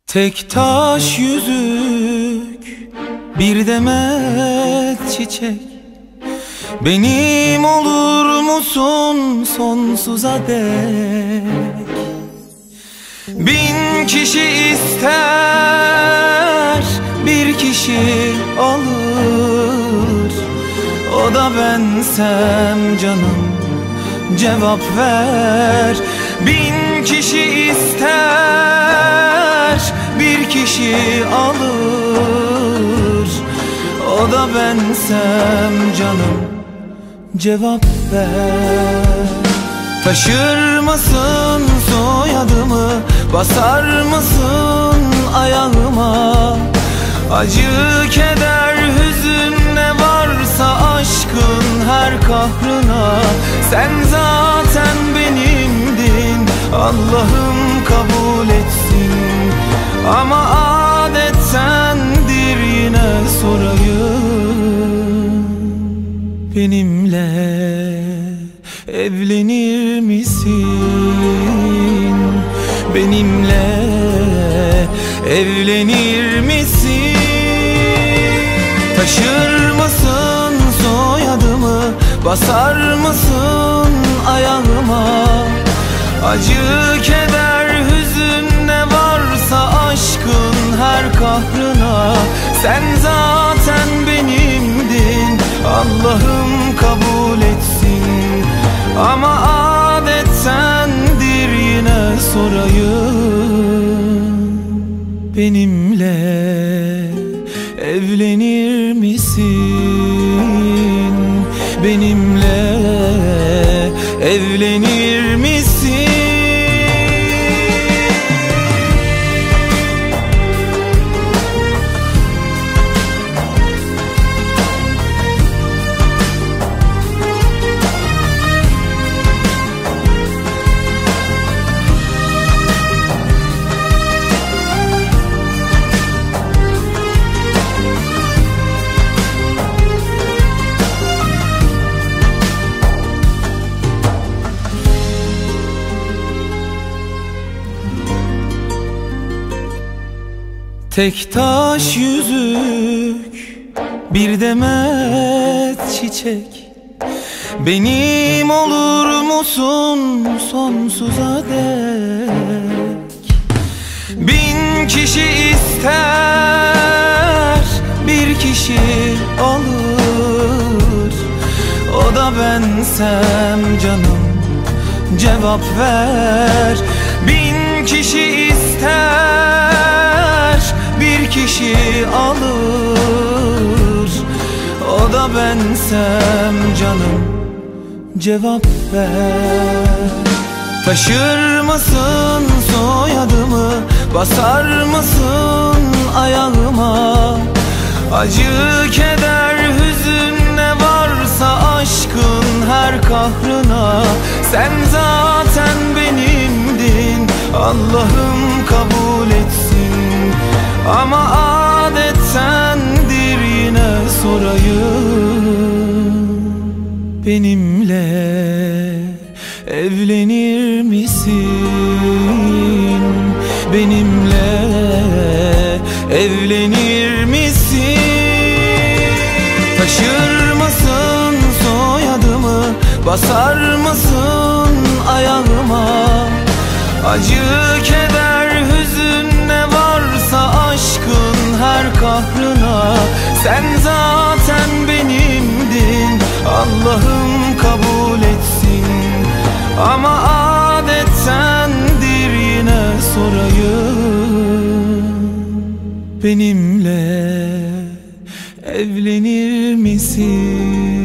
Tek taş yüzük bir demet çiçek Benim olur musun sonsuza dek Bin kişi ister bir kişi alır O da bensem canım cevap ver Bin kişi ister bir kişi alır O da bensem canım cevap ver Taşır mısın soyadımı basar mısın ayağıma Acı keder hüzün ne varsa aşkın her kahrına Sen zaten benimdin Allah'ım kabul etsin Ama adettendir yine sorayım Benimle evlenir misin? Benimle evlenir misin? Taşır mısın soyadımı? Basar mısın ayağıma? Acı, keder, hüzün ne varsa aşkın her kahrına Sen zaten benimdin Allah'ım kabul etsin Ama adettendir yine sorayım Benimle evlenir misin? Benimle evlenir misin? Tek taş yüzük bir demet çiçek Benim olur musun sonsuza dek Bin kişi ister bir kişi alır O da bensem canım cevap ver Bin kişi ister bir kişi alır O da bensem canım cevap ver Taşır mısın soyadımı basar mısın ayağıma Acı keder hüzün ne varsa aşkın her kahrına Sen zaten benimdin Allah'ım kabul etsin Ama adettendir yine sorayım Benimle evlenir misin? Benimle evlenir misin? Taşır mısın soyadımı? Basar mısın ayağıma? Acı, keder, hüzün ne varsa aşkın her kahrına Sen zaten benimdin Allah'ım kabul etsin Ama adettendir yine sorayım Benimle evlenir misin?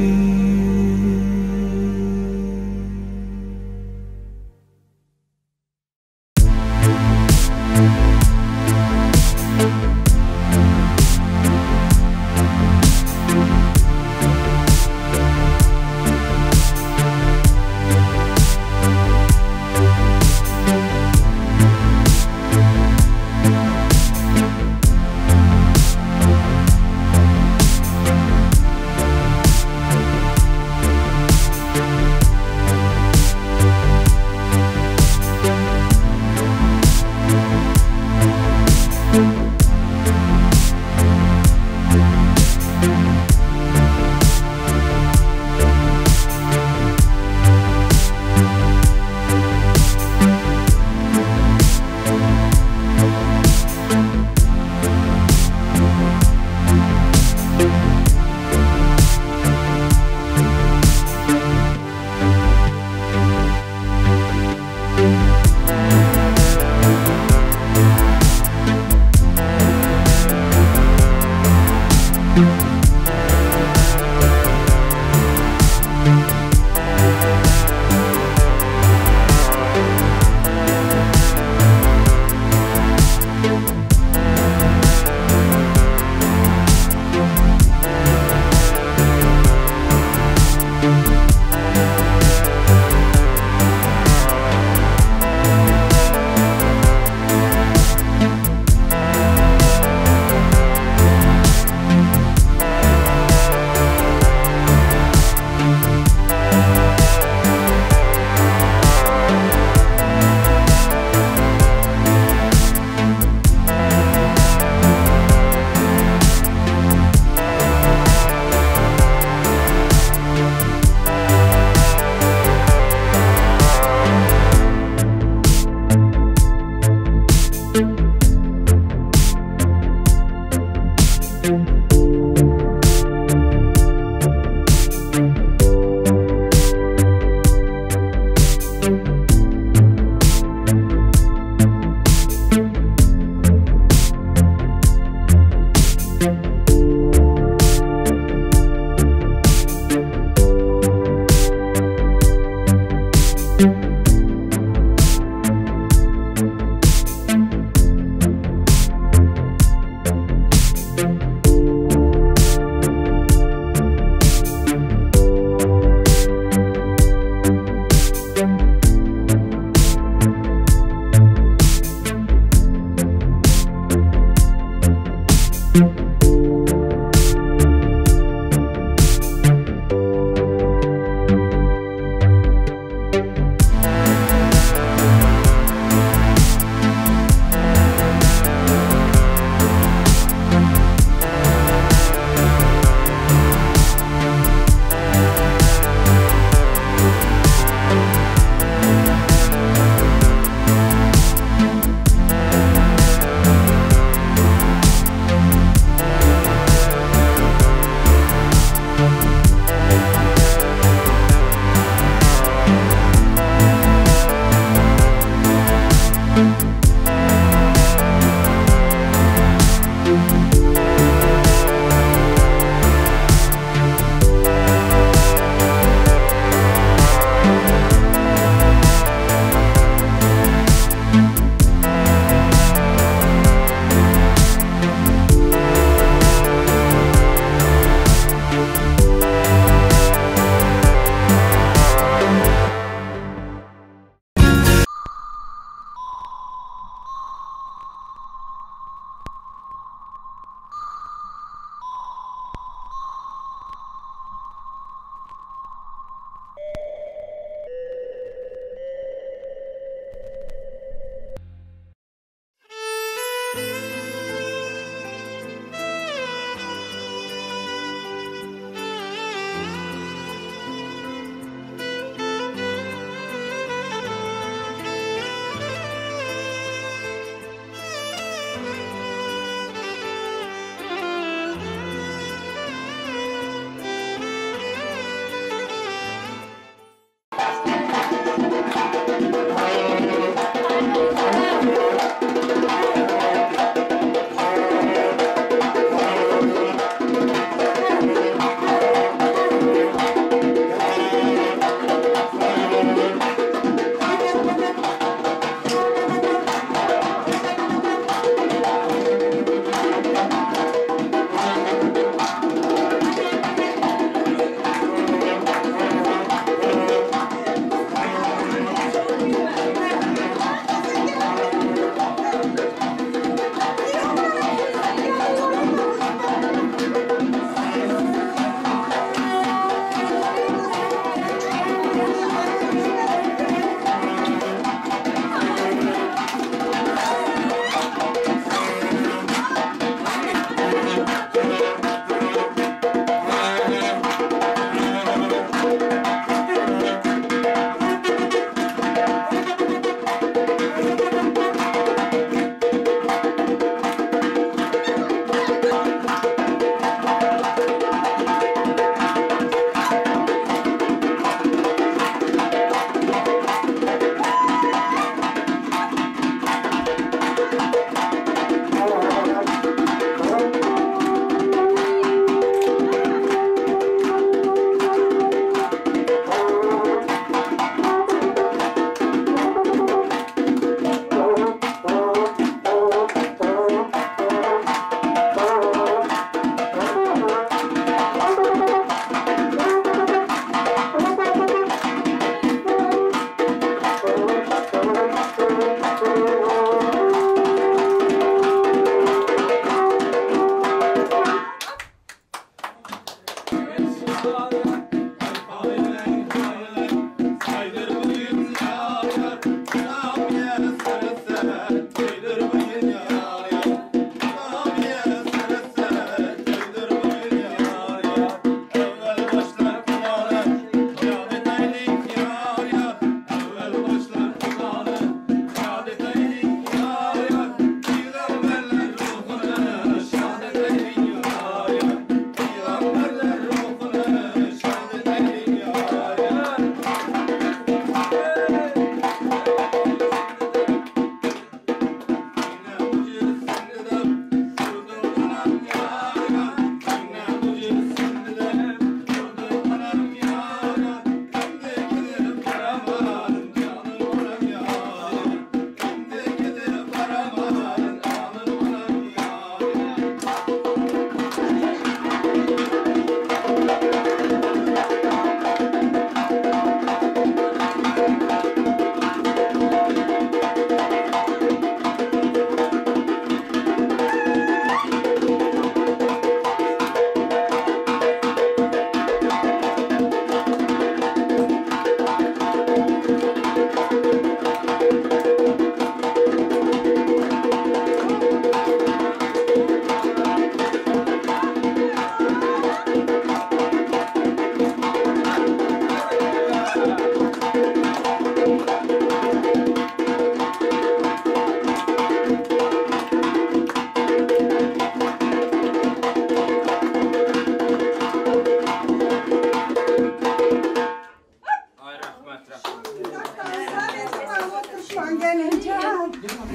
Gowuşman gelinjan.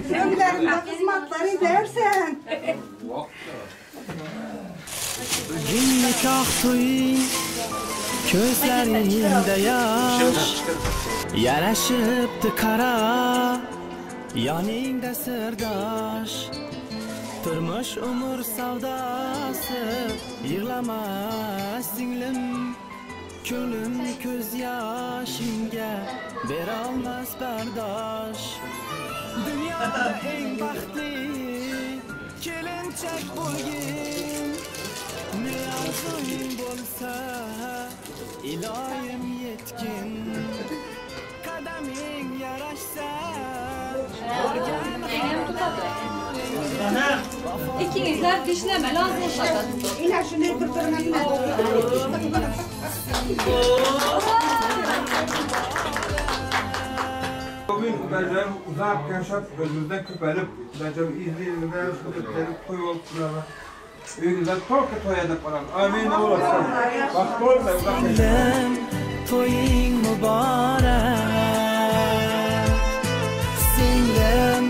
Öňlerinde hyzmatlar edersen. Bugun nikoh to'ying, ko'zlaringda yosh. Yarashibdi qara, yoningda sirdosh. Turmush umr savdosi, yig'lama singlim. Ko'nglim ko'z yoshingga berolmas bardosh. Dunyoda eng baxtli kelinchak bo'lgin. Ne orzuing bo'lsa, iloyim yetgin. Qadaming yarashsa, borgan Ikingizlar dishlama, lozim bo'ladi. Ina shunday turib turaman. Bugün Xudacan uzaq yaşab, özümüzdən köpəlib, Xudacan izləyirlər, köpəlib, toy olub durana. Uyingizda to'rtta to'y edib qolamiz. Amin olasın. Baxt bo'lsa uzoq yasha. Singlim, to'ying muborak. Singlim,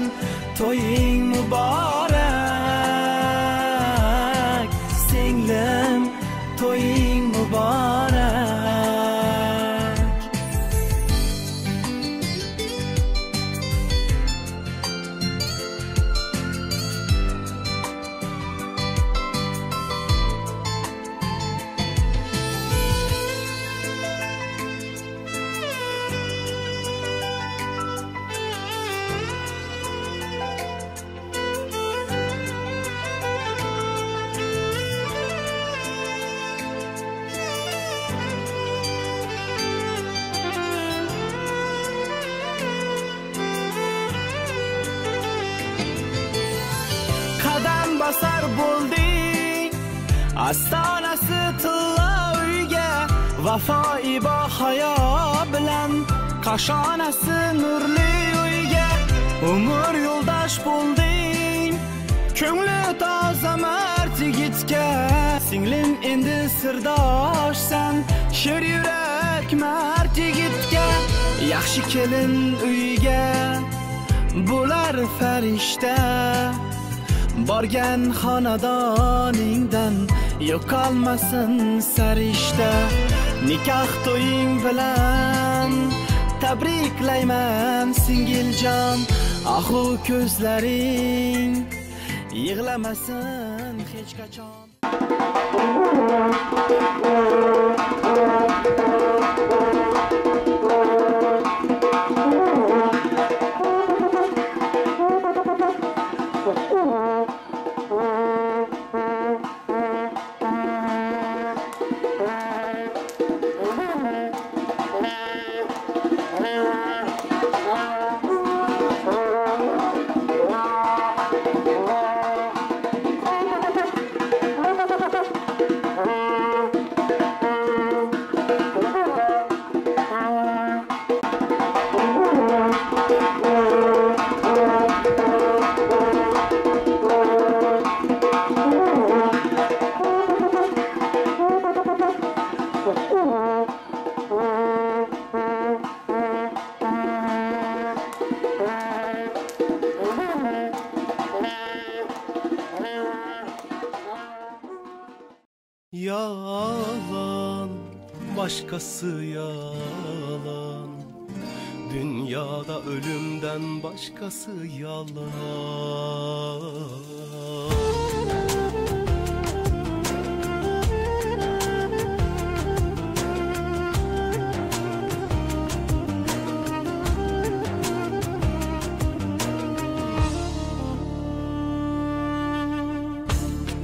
to'ying muborak. Singlim, to'ying muborak. Qadam bosar bo'lding astonasi tilla uyga, vafo ibo hayo bilan qashonasi nurli uyga. Umr yo'ldosh bo'lding ko'ngli toza mard yigitga. Singlim endi sirdoshsan sher yurak mard yigitga. Yaxshi kelin uyga bo'lar farishta. Borgan xonadoningdan yo'qolmasin sarishta. Nikoh to'ying bilan tabriklayman singiljon. Ahu ko'zlaring yig'lamasin hech qachon. Yalan, başkası yalan. Dünyada ölümden başkası yalan.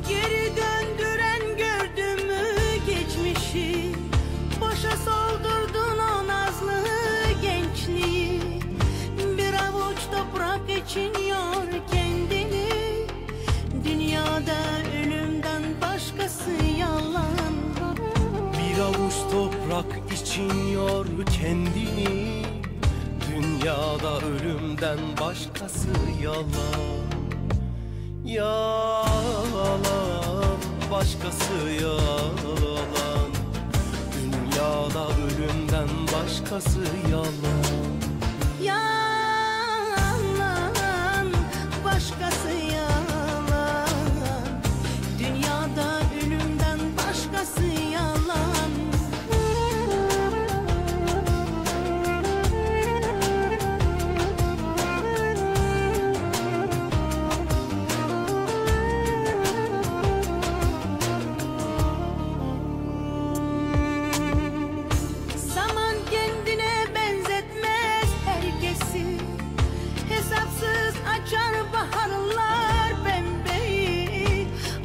Geri döndüren gördün mü geçmişi? Boşa soldurdun o nazlı gençliği. Bir avuç toprak için yor kendini. Dünyada ölümden başkası yalan. Bir avuç toprak için yor kendini. Dünyada ölümden başkası yalan. Yalan, başkası yalan. Dünyada ölümden başkası yalan. Yalan,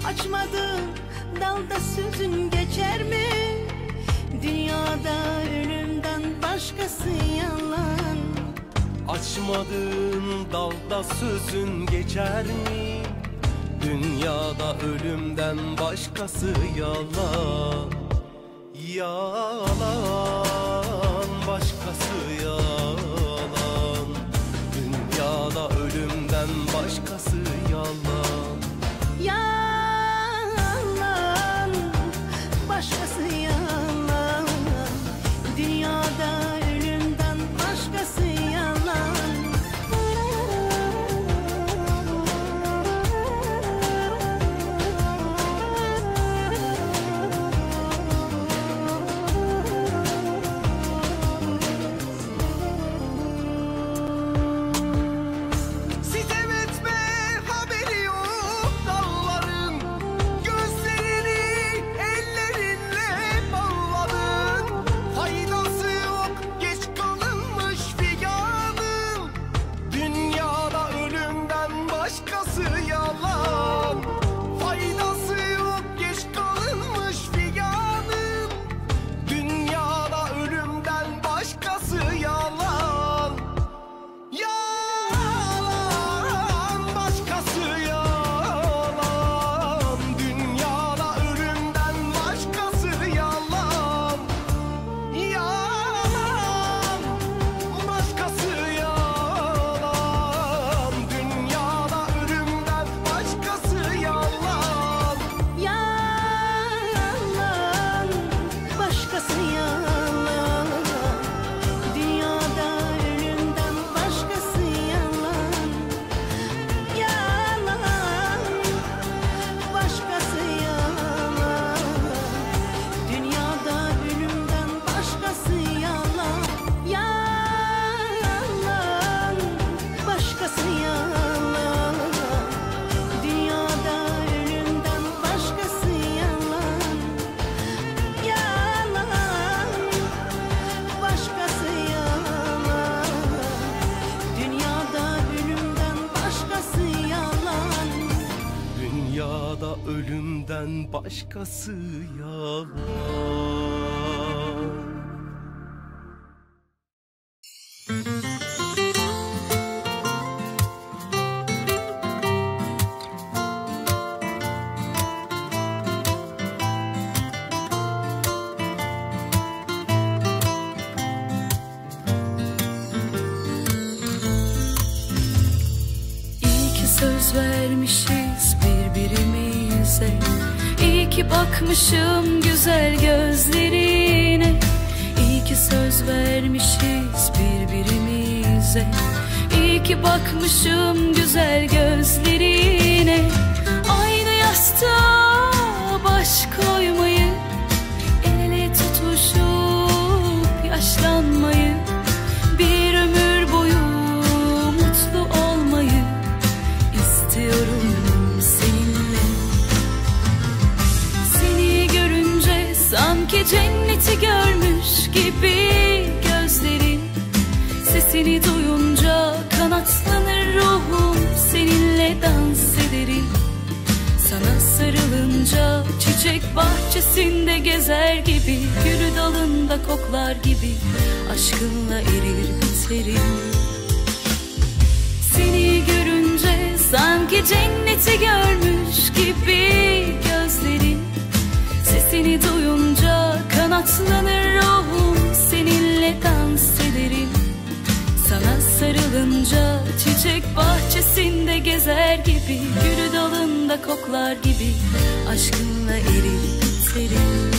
Açmadığın dalda sözün geçer mi? Dünyada ölümden başkası yalan. Açmadığın dalda sözün geçer mi? Dünyada ölümden başkası yalan. Yalan, başkası yalan. Dünyada ölümden başkası yalan. Yalan, başkası yalan. Dünyada ölümden başkası yalan. Sitem etme haberi yok dalların. Gözlerini ellerinle bağladın. Faydası yok geç kalınmış figanın. Dünyada ölümden başkası yalan. Faydası yok geç kalınmış figanın. Dünyada ölümden başkası yalan. Yalan, başkası yalan. Dünyada ölümden başkası yalan. Yalan, başkası yalan. Dünyada ölümden başkası yalan. Yalan, başkası yalan. Dünyada ölümden başkası yalan. Yalan, başkası yalan. Dünyada ölümden başkası yalan. Yalan, başkası yalan. Dünyada ölümden başkası yalan. Yalan, başkası yalan. Dünyada ölümden başkası yalan. Dünyada ölümden başkası yalan. İyi ki söz vermişiz birbirimize. İyi ki bakmışım güzel gözlerine. İyi ki söz vermişiz birbirimize. İyi ki bakmışım güzel gözlerine. Aynı yastığa baş koymayı, el ele tutuşup yaşlanmayı, bir ömür boyu mutlu olmayı istiyorum seninle. Seni görünce sanki cenneti görmüş gibi gözlerin. Sesini duyunca kanatlanır ruhum, seninle dans ederim. Sana sarılınca çiçek bahçesinde gezer gibi, gülü dalında koklar gibi aşkınla erir biterim. Seni görünce sanki cenneti görmüş gibi gözlerin. Sesini duyunca kanatlanır ruhum, seninle dans ederim. Sana sarılınca çiçek bahçesinde gezer gibi, gülü dalında koklar gibi aşkınla erir biterim.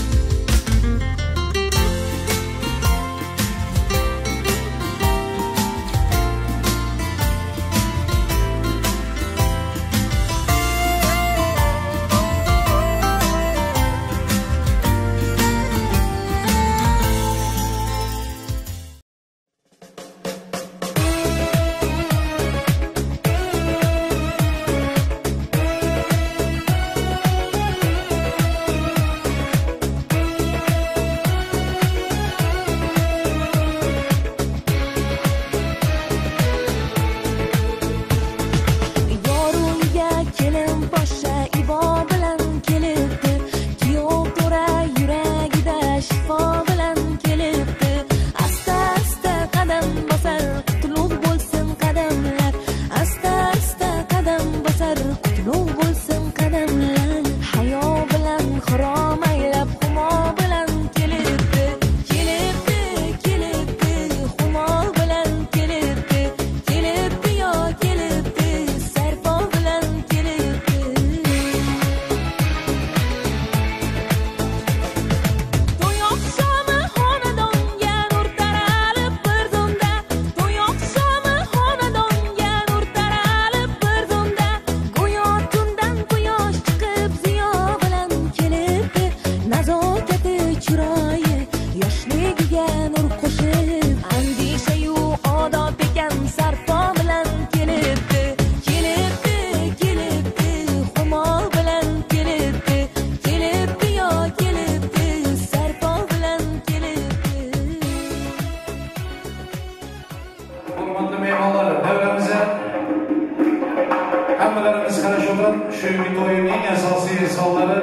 Çünki toýuň iň esasy insanlary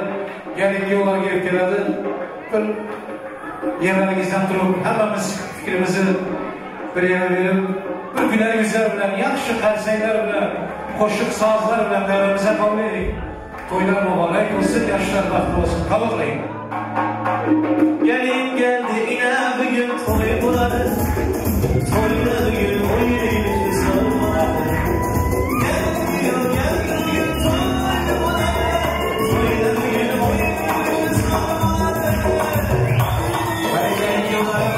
gelin giýewler gelip geledi. Bir ýerleriňizden turup hemmemiz fikrimizi bir ýere berip, bir güler ýüzler bilen, ýagşy kärseýler bilen, goşuk sazlar bilen däwemize kabul ediň. Toýlar mubarek bolsun, ýaşlar bagtly bolsun. Kabul kylyň. Gelin geldi ine bugün toý bolady. Toýda bugün oýun saz bolady. Gelin geldi bugün toý bolady. Toýda bugün oýun saz bolady. Gelin giýewler,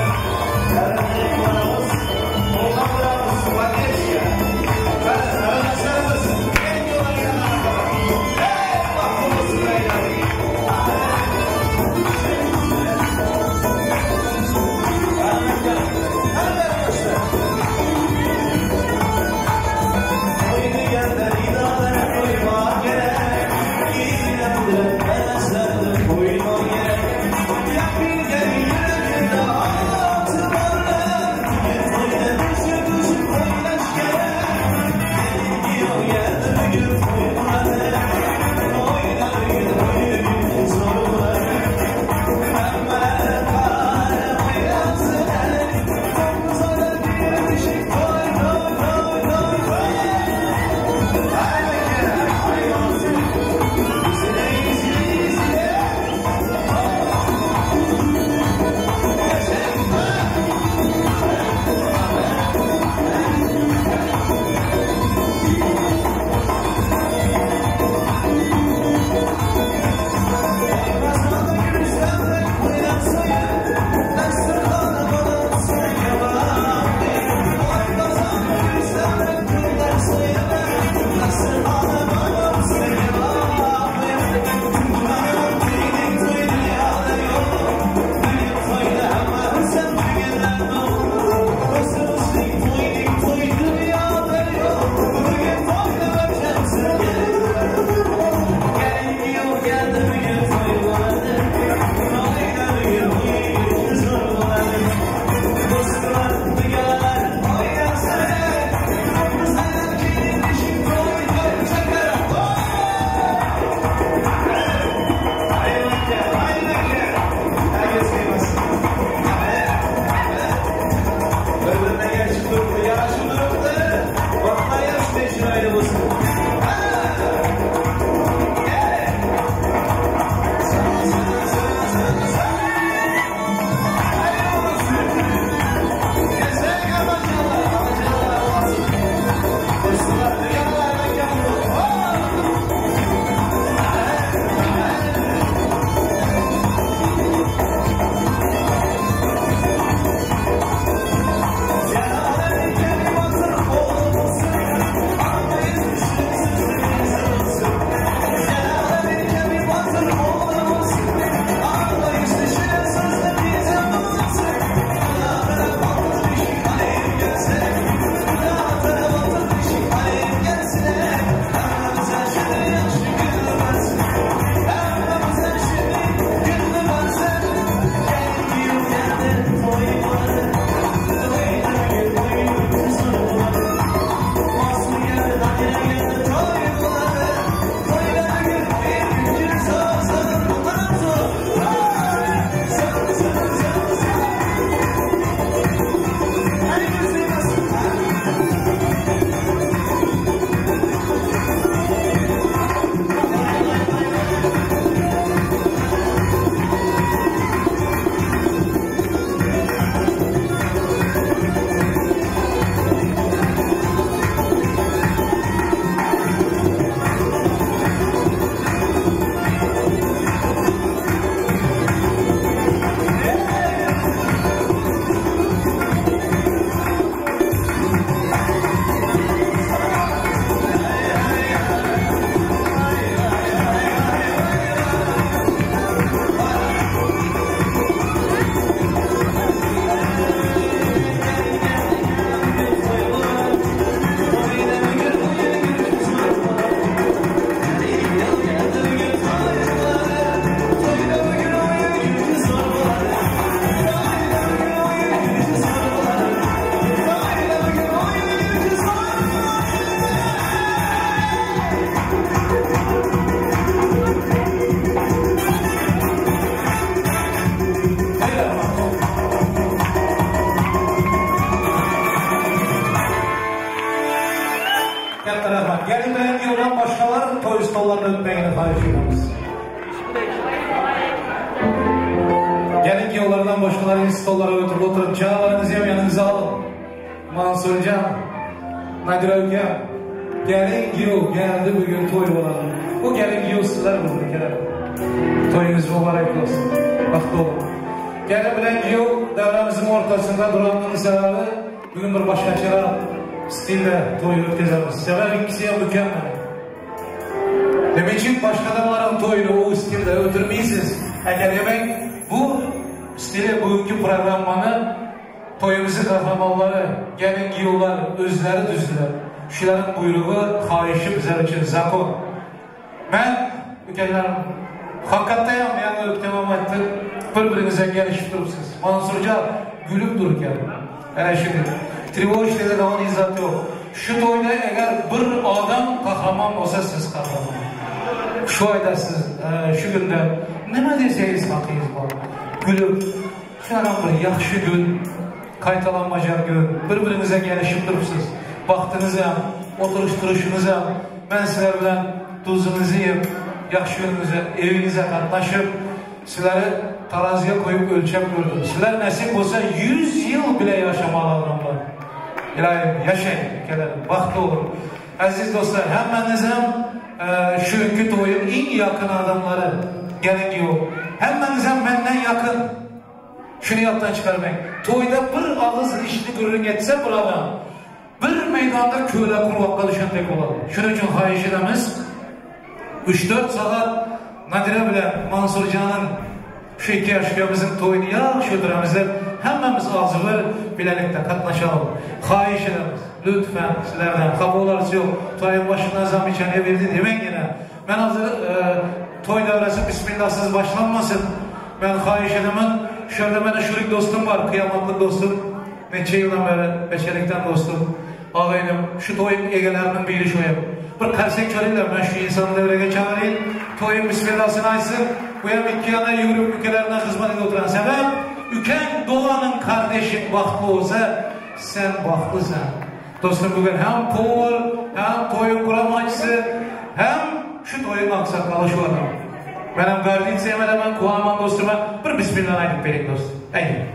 Garyndaşlarymyz, gelin giýewler ýanyna bakalım. Hey, bagtly bolsun beyler. Katta rahmat. Gelin bilen kuyovdan boshqalar to'y stollarına o'tmagini xohish etamiz. Gelin kuyovlardan boshqalarning stollara o'tirib o'tirib, jonlaringizni ham yaningizga olin. Mansurjon, Nadira ukam, gelin kuyov geldi bugun to'y bo'ladi. Bu gelin kuyov sizlar bo'ldi akalar. To'yingiz muborak bo'lsin. Baxtli bo'ling. Gelin bilan kuyov davramizning o'rtasida duranning sababi bugun bir boshqacharoq stilda to'y o'tkazamiz. Sabab ikkisi ham mukammal. Demek ki başka adamların to'yini o stilda o'tirmaysiz. Agar demak bu stili bugungi programmani to'yimizning qahramonlari, gelin kuyovlar o'zlari tuzdilar. Shularning buyrug'i, xohishi bizlar uchun zakon. Men ukalarim haqiqatda ham yani o'tgan aytdi, bir-biringizga kelishib turibsiz. Mansurjon gulib turgan. Ana shunday. Тревожный degan izzat yo'q. Shu to'yda agar bir odam qahramon bo'lsa, siz qahramon. Shu oyda siz, shu kunda nima desangiz haqqingiz bor. Gulib, shunaqa bir yaxshi kun, qaytalanmaydigan kun, bir-biringizga kelishib turibsiz. Baxtingiz ham, o'tirish turishingiz ham, men sizlar bilan tuzunuzu yeb, yaxshi kuningizga, evingizga qatnashib, sizlarni taraziga qo'yib o'lchab ko'rdim. Sizlar nasib bo'lsa 100 yil bile yaşamalı adamlar. İlahi yaşayın, ukalarim, baxtli olun. Aziz do'stlar, hammangiz ham shu kungi to'yim eng yaqin adamlari, gelin kuyov. Hammangiz ham mendan yaqin. Shuni yoddan chiqarmang. To'yda bir og'iz ishni gurung etsa bir odam, bir maydonda ko'la qurg'oqqa tushgandek bo'ladi. Shuning uchun xohish etamiz, 3-4 soat Nadira bilan Mansurjonning shu ikki yosh ukamizning to'yini yaxshi o'tiramiz deb hammamiz og'zibir bilalikda qatnashamiz. Xohish etamiz. Lütfen sizlardan xafa bo'larsiz yo'q. To'yin boshidan zam ichani berdi demang yana. Men hozir to'y davrasi bismillahsiz boshlanmasin. Men xohish etaman. Shu yerda meni shurik do'stim bor, qiyomatli do'stim. Necha yildan beri bechalikdan do'stim. Og'aynim, shu to'yin egalarining biri shu ham. Bir qarsak chalinglar, men shu insonni davraga chaqiring. To'yin bismillahsini aytsin. Bu ham ikki yana yugurib ukalaridan xizmat etib o'tirgan. Sabab ukang Doğan'ın kardeşi baxtli bo'lsa, sen baxtlisan. Do'stim bugun ham povur, ham to'yin quramachisi, ham shu to'yin oqsoqoli shu odam. Men ham garditsa ham etaman, quvonaman do'stima. Bir bismillah aytib bering do'stim. Ayting.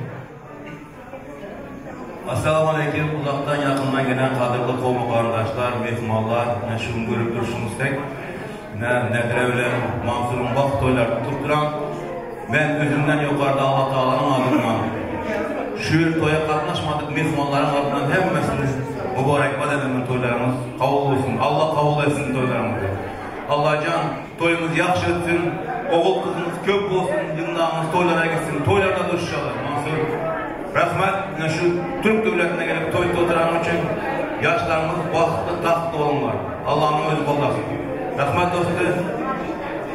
Assalamu aleyküm. Uzaktan yakından gelen kadirli qavmi qardaşlar, mehmonlar, mana shu ko'rib turishingizdek, Nadira bilan Mansurun baxt to'ylar tutib turan. Men o'zimdan yuqorida Alloh taoloning adından shu to'yga qatnashmadik mehmonlarning adından hammasini muborakbod edaman. To'ylarimiz qabul bo'lsin. Alloh qabul etsin to'ylarimizni. Allohjon to'yimiz yaxshi o'tsin, o'g'il qizimiz ko'p bo'lsin, yillarimiz to'ylarga gitsin, to'ylarda durishadi. Mansur, rahmat. Mana shu Türk davlatiga kelib to'y to'tirgan uchun yoshlarimiz baxtli, taxtli bo'linglar. Allohning o'zi qo'llasin. Rahmat do'stlar.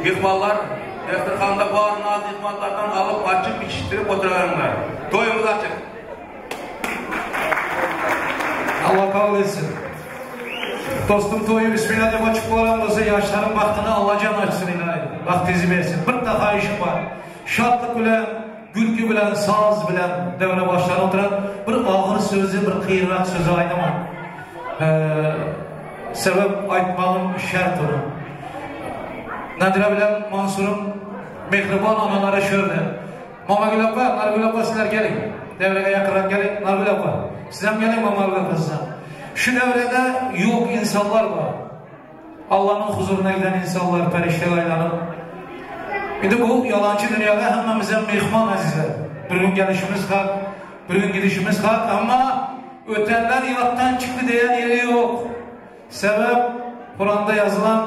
Mehmonlar dasturxonda bor noz ne'matlardan olib ochib ichishtirib o'tiraveringlar. To'yimiz ochiq. Allah kabul etsin. Dostum to'yu bismillah deb ochib qo'ygan bo'lsa, yoshlarning baxtini Allohjon ochsin ilohi. Baxtingizni bersin. Bitta xohishim bor. Shodlik bilan, gulki bilan, soz bilan davra boshlanib o'tiradi. Bir og'ir so'zi, bir qiyinroq so'zi aytaman. Sabab aytmog'im shart uni. Nadira bilan Mansurim mehribon onalari shu yerda. Momagul opa, Nargul opa sizlar keling. Davraga yaqinroq keling, Nargul opa. Siz ham keling, Momagul opa siz ham. Shu davrada yo'q insonlar bor. Allohning huzuruna giden insonlar farishtaga aylanib. Endi bu yolg'onchi dunyoga hammamiz ham mehmon azizlar. Bir kun kelishimiz haq, bir kun gidishimiz haq, ammo o'tanlar yoddan chiqdi degan yeri yo'q. Sabab Qur'onda yozilgan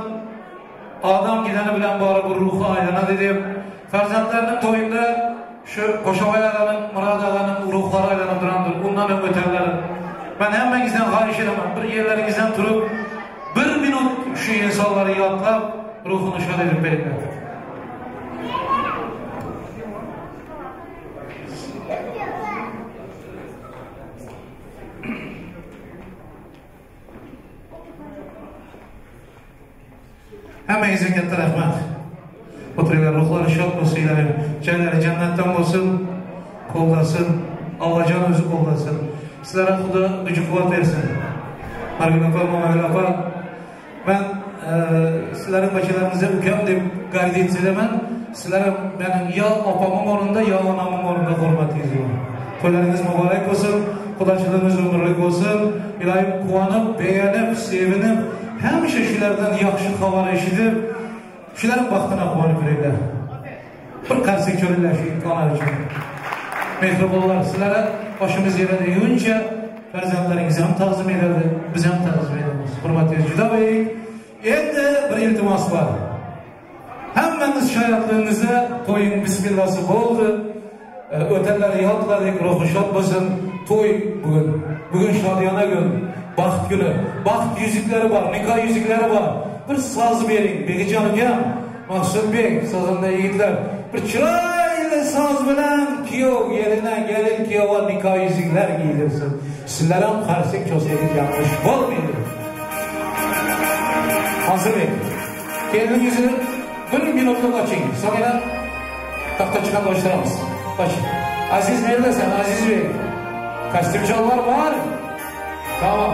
odam gidani bilan borib ruhi aylanadi deb farzandlarining to'yida shu Qo'shaboy ag'aning, Murod ag'aning ruhlari aylanib turandir. Undan ham o'tanlar. Men hammangizdan xohish etaman, bir yerlaringizdan turib bir minut shu insonlarni yodlab ruhini shod etib beringlar. Hammangizga katta rahmat. O'tiringlar, ruhlari shod bo'lsin, ilohim. Joylari jannatdan bo'lsin, qo'llasin, Allohjon o'zi qo'llasin. Sizlarga Xudo kuch quvvat bersin. Margul opa, Momagul opa, Men sizleriň başlaryňyza ukam dep gardiyet edemen. Sizler meniň ya opamyň ornunda ya anamyň ornunda hormatyňyz bar. Toýlaryňyz mübarek bolsun, gudaçylygyňyz ömürlik bolsun. Ilayim quwanып, begenip, sevinip, hemişe şulardan ýagşy habar eşidip, şularyň bagtyna quwanyp ýöreyler. Bir qarsek çöreyler şu imkanlar üçin. Mehribonlar, sizlere başımız yere değince farzandlaringiz ham ta'zim edadi, biz ham ta'zim edamiz. Hurmatli juda buyuk. Endi bir iltimos bor. Hammamiz shoyatligimizda to'ying bismillasi bo'ldi. O'tanlar yodladik, ruhi shod bo'lsin. To'y bugun. Bugun shodiyona kun, baxt kuni. Baxt yuzuklari bor, nikoh yuzuklari bor. Bir soz bering, Begijon ukam, Maqsudbek, sozanda yigitlar. Bir chiroyli soz bilan kuyov yerine gelin kuyovga nikoh yuzuklar giydirsin. Sizlar ham qarsak cholsangiz yanglish bo'lmaydi. Mansurbek, keliningizni bir minutlik oching. So'ngra taxta chiqarib ochtiramiz. Och. Aziz neredesin Aziz Bey? Kostyumchallar bor? Tamam.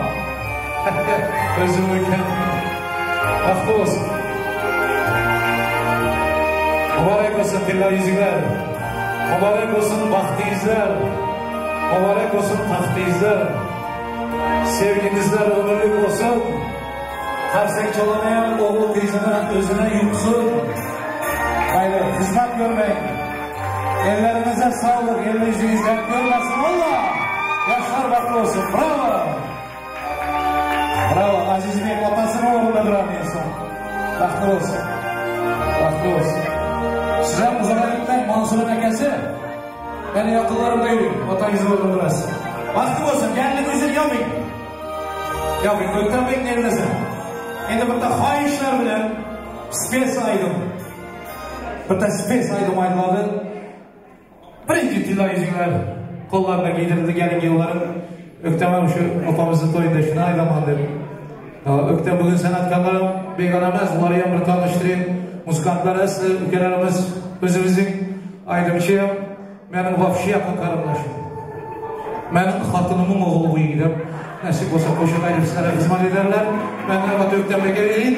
O'zim ukam. Baxtli bo'lsin. Mübarek olsun tilla yüzükler. Mübarek olsun baxtingizlar. Mübarek olsun taxtingizlar. Sevginizler ömürlük olsun. Qarsak chalamayan o'g'il qizini o'zini yutsin. Mayli, xizmat ko'rmang. Ellerinize sağlık, el yüzünüzden görmesin Allah. Yaşlar baxtli olsun. Bravo. Bravo. Azizbek otasini o'rnida duran inson. Baxtli bo'lsin. Baxtli bo'lsin. Siz ham uzoqqa gitmang, Mansurning akasi. Meni yaqinlarimda yuring, otangizni o'rnida durasiz. Baxtli bo'lsin. Galini o'zini yoping. Yoping, O'ktamбек neredesin? Endi bitta xohishlar bilan spes aydim. Bitta spes aydim aytiladi. Birinchi tilla yuzuklar qo'llarına giydirildi gelin kuyovlarim. O'ktam ham shu opamizni to'yida shuni aytaman deb. O'ktam bugun san'atkorlar ham begona emas, ularni ham bir tanishtirayım. Muzikantlar asli ukalarimiz, o'zimizning aydimchi ham mening вообще yaqin qarindoshim. Mening xotinimning o'g'li bu yigit. Nasib bo'lsa qo'shiq aytib sizlarga xizmat edarlar. Men navbat O'ktamga berayin.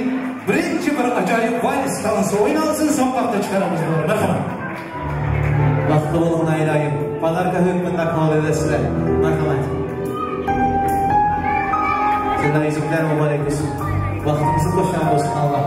Birinchi bir ajoyib vals tansi o'ynalsin, so'ng vaqtda chiqaramiz bularni. Marhamat. Baxtli bo'ling aylayim. Podarka hökmünde qabul edasizlar. Marhamat. Tilla yuzuklar muborak bo'lsin. Baxtingizni qo'shgan bo'lsin Alloh.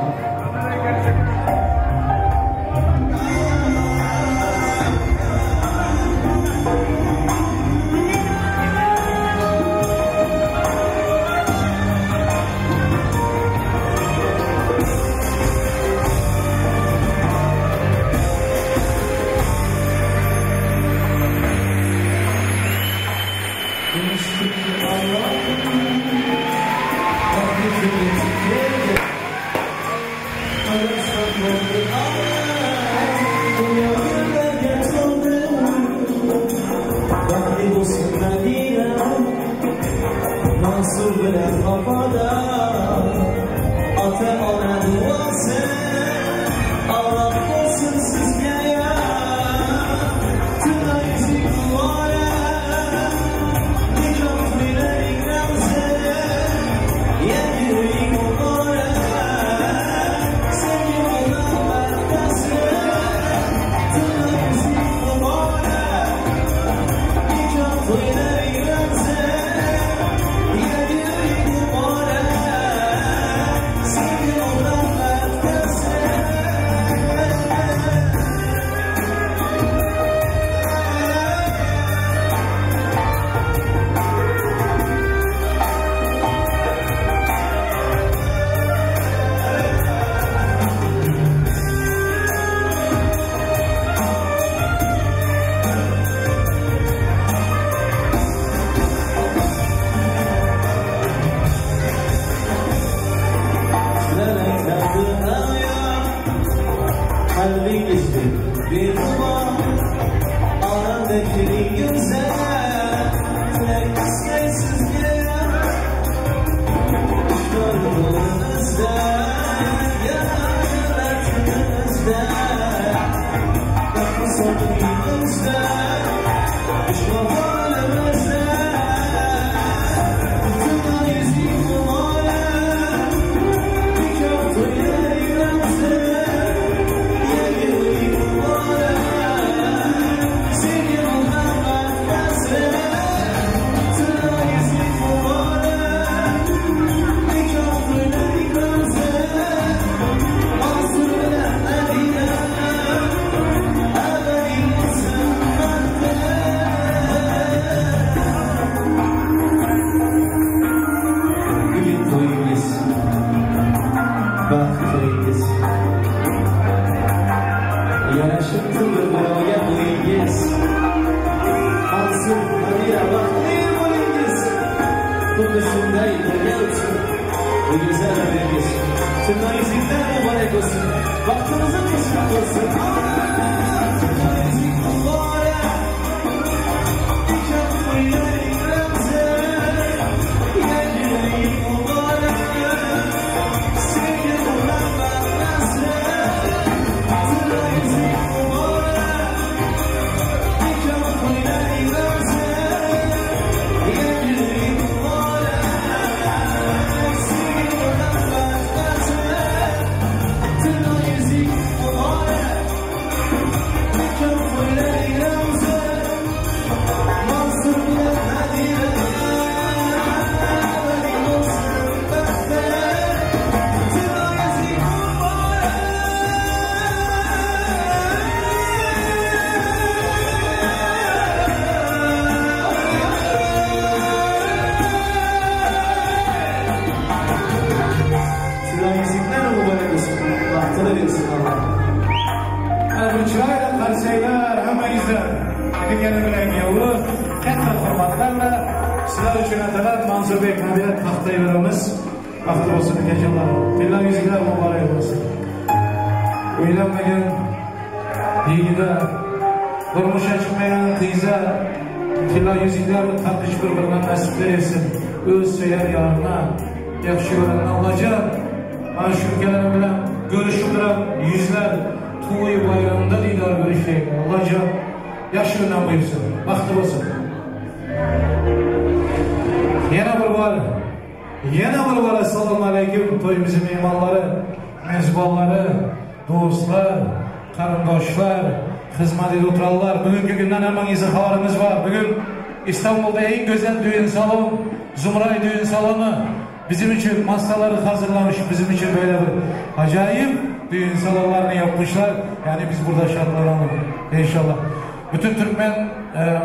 Baxt tilaymiz. Yarashibdi bir biroga bo'yingiz. Mansur, Nadira, baxtli bo'lingiz. Xuddi shunday birga o'tsin bu go'zal umringiz. Tillo yuziklar muborak bo'lsin. Baxtimizni qo'shib bo'lsin. Yuzik muborak. Nikoh to'ylaring ramzi. Yangi yil muborak. Sevgi muhabbat nasri. Tillo yuzik muborak. Nikoh to'ylaring ramzi. Yangi yil muborak. Sevgi muhabbat nasri. Tillo yuzik muborak. Nikoh to'ylaring ramzi. Mansur bilan Nadira abadiy bo'lsin baxti. Tillo yuzik muborak. Tillo yuziklar muborak bo'lsin. Baxtini bersin Alloh. Mana bir chiroyli qarsaklar hammangizdan. Kelin bilan kuyovi katta hurmatlar bilan sizlar uchun atalar Mansurbek Nadira taxtayveramiz. Baxtli bo'lsin ukajonlar. Tillo yuziklar muborak bo'lsin. Uylanmagan yigitlar, durmuşa chiqmagan qiza tillo yuziklar taqish bir-biridan nasiblar etsin. O'z sevgan yorina, yaxshi ko'rgan Allohjon mana shu ukalarim bilan ko'rishib turib yuzlar to'y bayramida diydor ko'rishaylik. Allohjon yaxshi kundan buyursin. Baxtli bo'lsin. Yana bir bor, yana bir bor assalomu alaykum to'yimizning mehmonlari, mezbonlari, do'stlar, qarindoshlar, xizmat edib o'tiranlar. Bugungi kundan hammangizning xabarimiz bor. Bugun İstanbul'da en güzel düğün salon, Zumray düğün salonu bizim için masaları hazırlamış, bizim için böyle bir acayip düğün salonlarını yapmışlar. Yani biz burada şartlanalım inşallah. Bütün Türkmen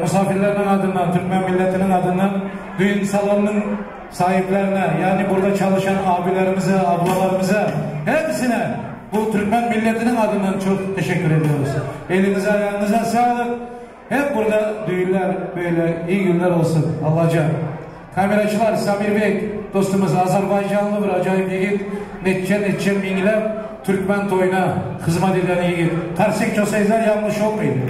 misafirlerinin adından, Türkmen milletinin adından düğün salonunun sahiplerine, yani burada çalışan abilerimize, ablalarımıza, hepsine bu Türkmen milletinin adından çok teşekkür ediyoruz. Elinize ayağınıza sağlık. Hep burada düğünler böyle iyi günler olsun Allah'ca. Kameracılar Samir Bey dostumuz Azerbaycanlı bir acayip yigit. Neçe neçe minglab Türkmen toyuna hizmet eden yigit. Qarsak çalsayızlar yanlış olmayın.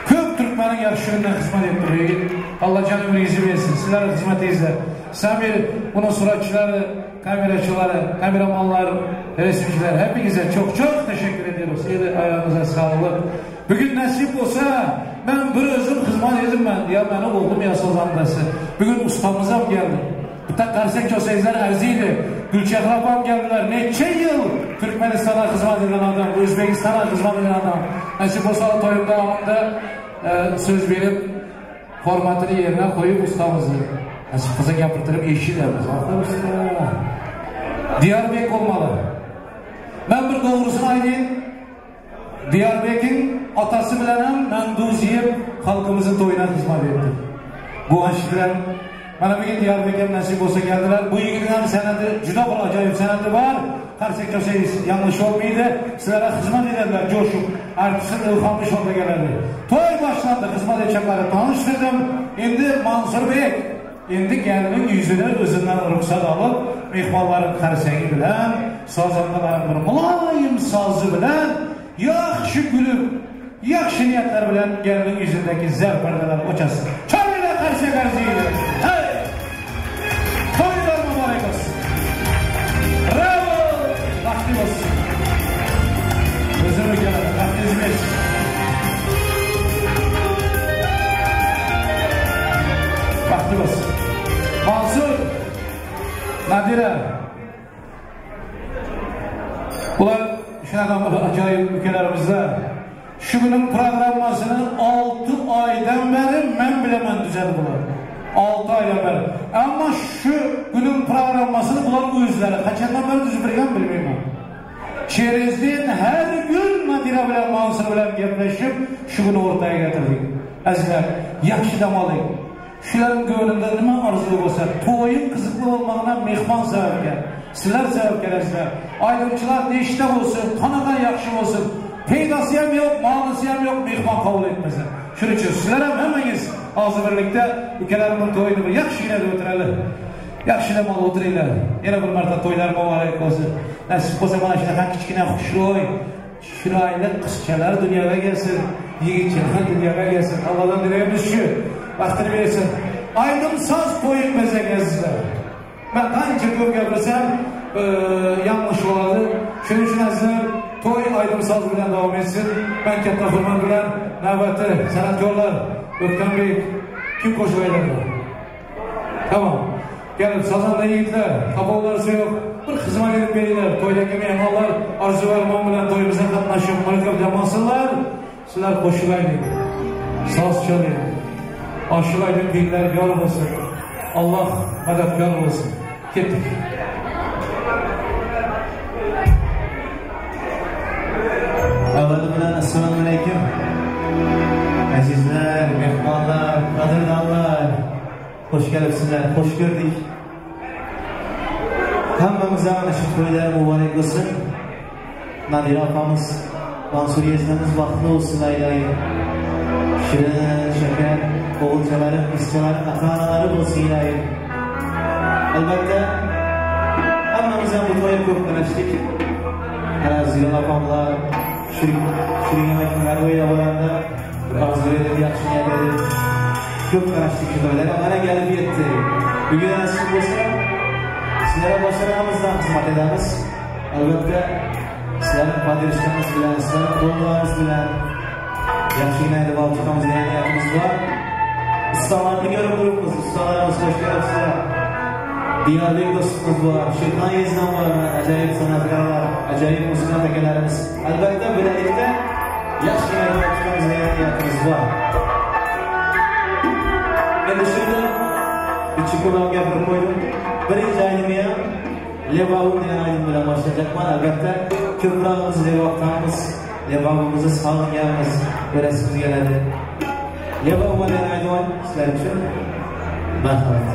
Köp Türkmenin yaxşı hizmet etti bu yigit. Allah can ömrünüzü versin. Sizlere hizmet izler. Samir bunun suratçıları, kameracıları, kameramanlar, resimciler hepinize çok çok teşekkür ediyoruz. Eli ayağınıza sağlık. Bugün nasip olsa ben bir özüm hizmet edim ben. Ya benim oğlum ya sazandası. Bugün ustamız ham geldi. Bitta qarsak çalsayızlar arziydi. Gülçehra apam geldiler. Neçe yıl Türkmenistan'a hizmet eden adam, Özbekistan'a hizmet eden adam. Nasip olsa toyum devamında söz verip formatını yerine koyup ustamızı. Nasip olsa gapirtirip eşitemiz. Ah usta. Diyarbek olmalı. Ben bir doğrusunu aytayım. Diyarbek'in atası bilen ham ben duz yiyip halkımızın toyuna hizmet ettim. Bu bilen mana bugün Diyarbek'e nasip olsa geldiler. Bu yigitin ham san'ati juda bir ajoyib san'ati bor. Qarsak çalsangiz yanlış olmaydı. Sizlere hizmet ederler coşup. Artistin ilhamı şonda geladi. Toy başlandı. Hizmet edecekleri tanıştırdım. Endi Mansur Bey endi gelinin yüzüne özünden ruhsat alıp mehmonların qarsagi bilan sozandaların bir muloyim sozi bilan yaxshi gülüp yaxshi niyatlar bilan gelinin yüzündeki zer perdeler ochasın. Çayla qarsak arziydi. Hey! Toylar mübarek olsun. Bravo! Baxtli olsun. Özür dilerim. Baxtingiz bersin. Baxtli olsun. Mansur, Nadira. Bular shunaqa ajoyib ülkelerimizde şu günün programmasını 6 aydan beri men bilaman düzeldi bular. 6 aydan beri. Ama şu günün programmasını bular o'zlari qachondan beri tuzib bergan bilmayman. Çerezden her gün Nadira bilan Mansur bilan gaplashib shu kuni o'rtaga getirdik. Azizlar, yaxshi dam oling. Shularning ko'nglida nima orzu bo'lsa, to'ying qiziqli bo'lmog'ina mehmon sababga. Sizler sebep kelasizlar. Aydımçılar neşte bolsun, qanaqa yaxshi bolsun. Peydası ham yo'q, ma'nosi ham yo'q, mehmon qabul etmasa. Shuning uchun sizlar ham hammangiz hozir birlikda ukalarimning to'yini bir yaxshigina deb o'tirali. Yaxshi dam olib o'tiringlar. Yana bir marta to'ylar muborak bo'lsin. Nasib bo'lsa mana shunaqa kichkina xushro'y, chiroyli qizchalar dunyoga kelsin, yigitchalar dunyoga kelsin. Allohdan dilaymiz shu. Vaqtini bersin. Aydım soz qo'yib bezak azizlar. Ben qancha ko'p gapirsam, yanlış bo'ladi. Shuning uchun azizlar, to'y aydım soz bilan davom etsin. Ben katta hurmat bilan navbatda san'atkorlar O'tkanbek kim qo'shiq aytadi? Tamam. Gelip sazanda yigitlar, topovlarsi yo'q. Bir xizmat edib beringlar. To'ydagi mehmonlar orzu armon bilan to'yimizga qatnashib, murakkab dam olsinlar. Sizlar qo'shiq ayting. Soz chaling. Oshiq aydin beklar yor bo'lsin. Alloh madadkor bo'lsin. Ketdik. Avvali bilan assalomu alaykum. Azizlar, mehmonlar, qadrdonlar, xush kelibsizlar, xush ko'rdik. Hammamizga ana shu to'ylar muborak bo'lsin. Nadira opamiz, Mansur yeznamiz baxtli bo'lsin iloyim. Shirin, shakar o'g'ilchalari, qizchalari, ota-onalari bo'lsin iloyim. Albatta, hammamiz ham bu to'yga ko'p qarashdik. Ana Ziyol opamlar, shirin yemaklar o'ylab olamda bir orzu edib, yaxshi niyat edib, ko'p qarashdik shu to'ylarga. Mana kelib yetdi. Bugun nasib bo'lsa, sizlarga boshqaramizdan xizmat edamiz. Albatta, sizlarning podirishkangiz bilan, sizlarning qo'llaringiz bilan yaxshigina deb olib chiqamiz degan niyatimiz bor. Ustalarni ko'rib turibmiz, ustalarimiz xush kelibsizlar. Diyorbek do'stimiz bor, Shirxon Yezdon bor, ajoyib san'atkorlar, ajoyib musiqant akalarimiz. Albatta, birgalikda yaxshigina deb olib chiqamiz degan niyatimiz bor. Endi shunda uch ko'p gapirib qo'ydim. Birinchi ayni ham Lebabım degan aynim bilan boshlayapman. Albatta, ko'prog'imiz Lebabdanmiz. Lebabimizni sog'inganmiz, ko'rasimiz keladi. Lebabım degan aynim sizlar uchun. Marhamat.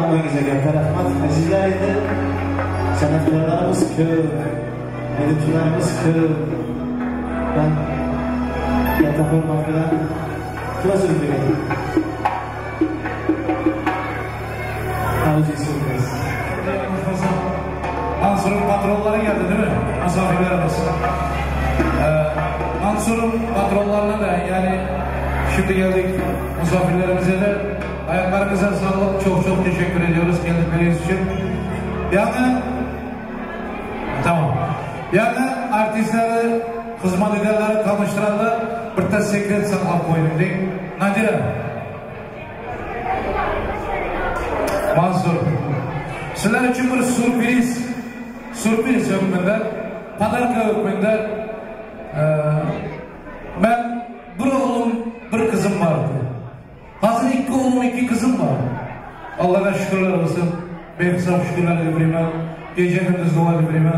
Hammangizga katta rahmat. Azizlar, endi san'atkorlarimiz ko'p, ayduvchilarimiz ko'p. Man katta hurmat bilan kima so'z beradi? O'zingiz. Mansur'un patronları geldi değil mi? Misafirlerimiz. Mansur'un patronlarına da yani şimdi geldik misafirlerimize de ayaklarınıza sağlık, çok çok teşekkür ediyoruz geldikleriniz için. Yani tamam. Yani artistleri, hizmet edenleri tanıştıranlar bir de sekret saklap koydum değil. Nadira. Mansur. Sizler için bir sürpriz, sürpriz hökmünde, padarka hökmünde ben bir oğlum, bir kızım vardı. Hazır iki oğlum, iki kızım var. Allah'a şükürler olsun. Behisap şükürler edeyim. Gece gündüz dua edeyim.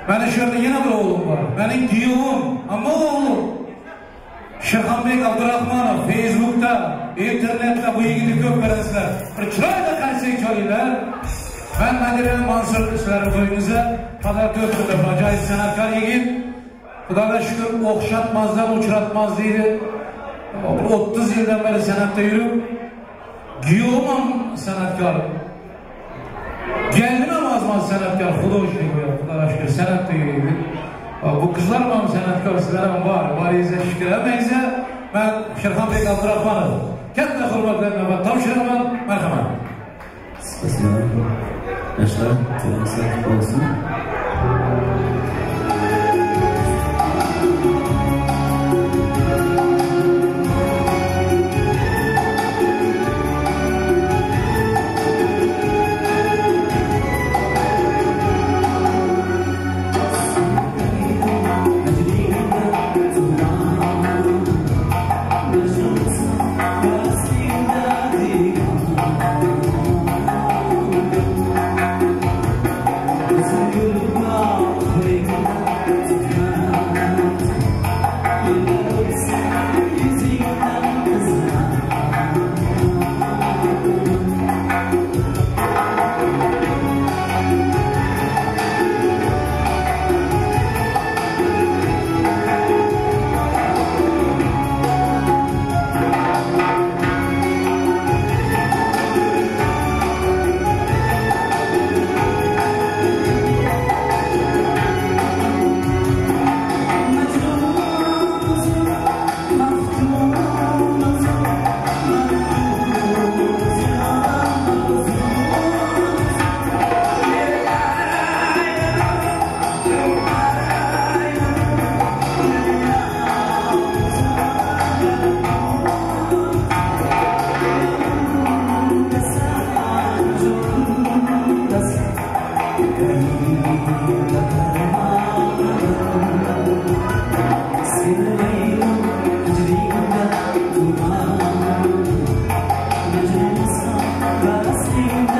Benim şu anda yine bir oğlum var. Benim giyovum ama oğlum. Şirhanbek Abdurrahmanov Facebook'ta, internette bu yigitni ko'p ko'rasizlar. Bir chiroyli qarsak cholinglar. Ben Nadira Mansur sizlarning to'yingizda padarka o'tirdi. Ajoyib san'atkor yigit. Xudoga shukur o'xshatmazdan uchratmaz deydi. 30 yildan beri san'atda yurib, giyovum ham san'atkor. Geldim ama azmaz san'atkor, художник Xudoga shukur san'atda yuribdi. Bu kızlar ham san'atkor, sizlar ham bor. Boringizga shukur. Hammangizga ben Şirxonbek Abdurahmonov katta hurmatlar topshiraman. Marhamat. Спасибо. Yoshlar, to'yimiz olsun. Thank you.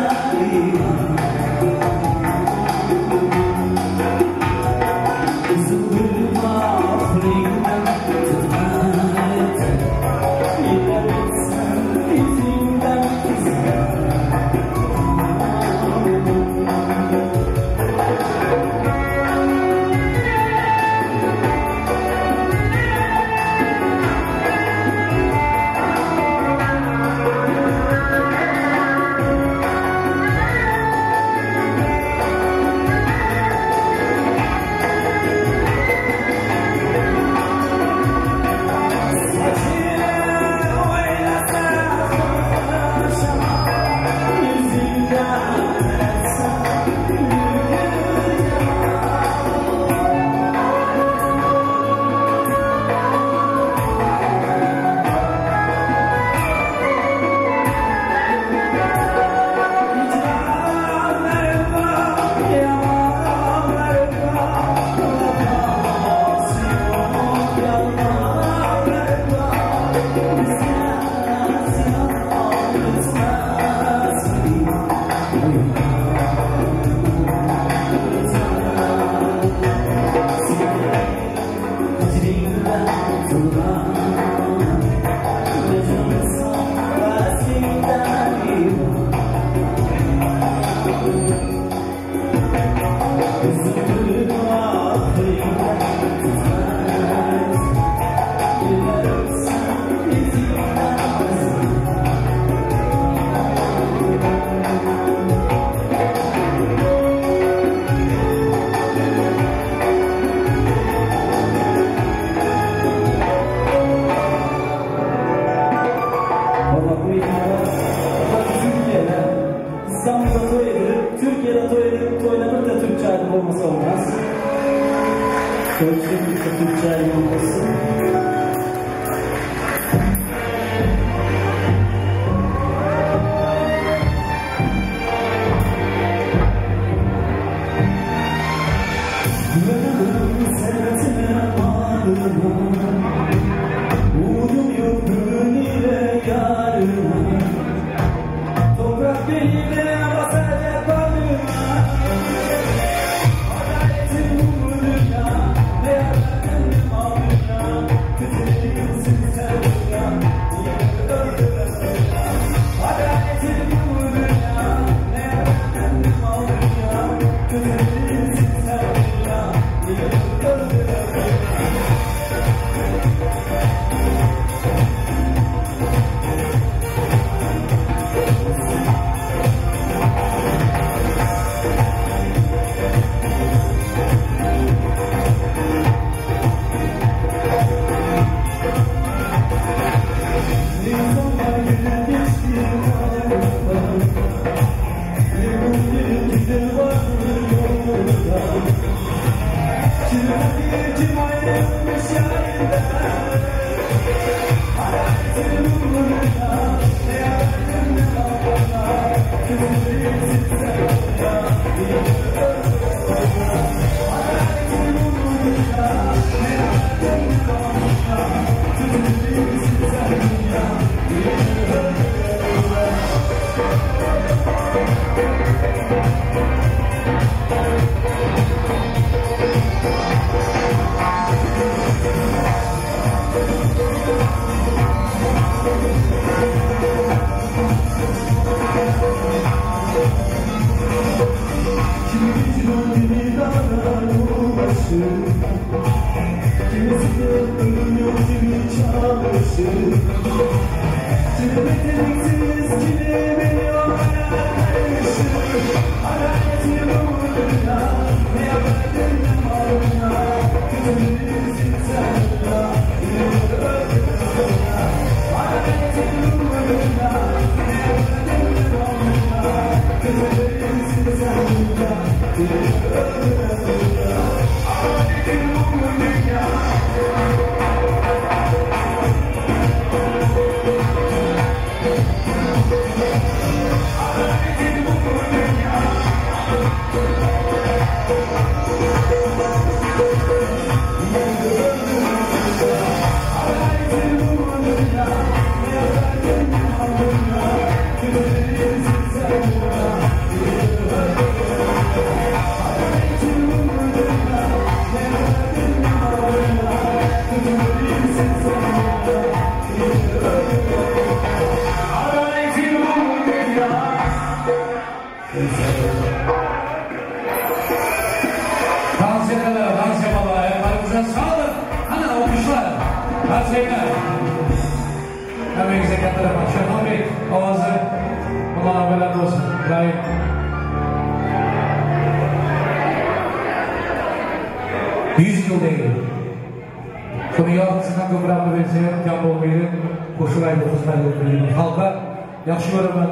Dans edenler, dans yapanlar, ayaklarınıza sağlık. Ana alkışlar. Karşıyla. Hemenize katta rahmat. Şerhan Bey, avazı bundan haberler olsun. İbrahim. 100 yıl değil. Şunu yarısından köprü verse kam bolmaydı. Qoşuq aytıb xizmat etib Xalqa yaxşı görəman,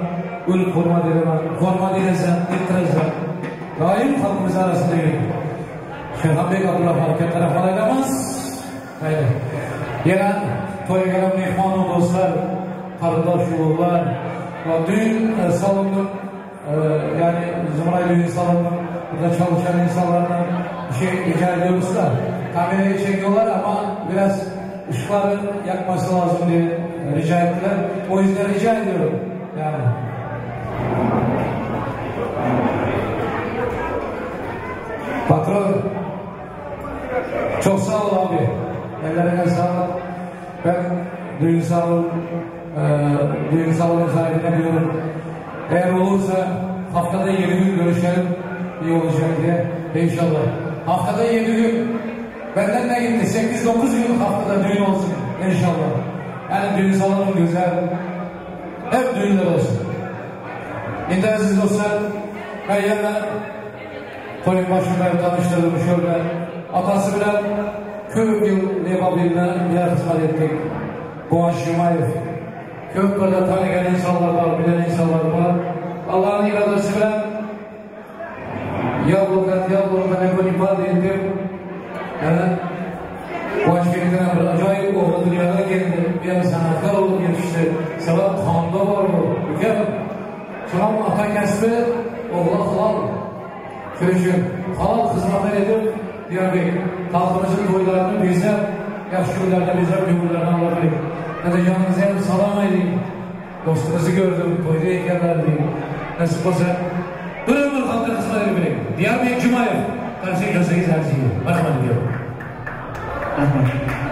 ölüb hurmat edəman, hurmat edəsən, etdirəsən. Daim xalqımız arasında yürü. Şerxanbek Abdurrahmanov katta rahmat aytamiz. Mayli. Yana to'yga kelgan mehmon do'stlar, qarindosh urug'lar va düğün salonunun yani Zümray düğün salonunun burada çalışan insanlardan bir şey rica ediyoruz da kamerayı çekiyorlar ama biraz ışıkları yakması lazım diye rica ettiler. O yüzden rica ediyorum. Yani. Patron, çok sağ ol abi. Ellerine sağlık. Ben düğün salonu, düğün salonu sahibine diyorum. Eğer olursa haftada 7 gün görüşelim, iyi olacak diye. İnşallah. Haftada 7 gün. Benden ne gitti? 8-9 gün haftada düğün olsun inşallah. Yani düğün salonu güzel. Hep düğünler olsun. Şimdi aziz dostlar, ben yana toyun başında tanıştırdım şöyle. Atası bilen köp yıl Lebabir'ine birer hizmet ettik. Kıvanç Jumayev. Köp böyle tanıyan insanlar var, bilen insanlar var. Allah'ın iradesi bilen Yablok'tan Yablok'tan ifade ettim. Yani Kıvanç Bey'den bir acayip oğlu dünyada geldi. Bir sanatkar olup yetişti. Sebep Xanda var bu. Mükemmel. Sonra ata kasbi oğlu halal. Şunun üçün halal hizmetler edip Diyarbakır halkımızın toylarını bize, yaxşı günlerde bize, günlerini alabilir. Dadajonimizni ham salom ayting. Dostumuzu gördüm, toyda ekanlar deyim. Nasip bo'lsa, bir umr xalqqa xizmat edib bering. Diyarbek Jumayev, qarshi ko'rsangiz arziydi. Marhamat ediyorum. Rahmat.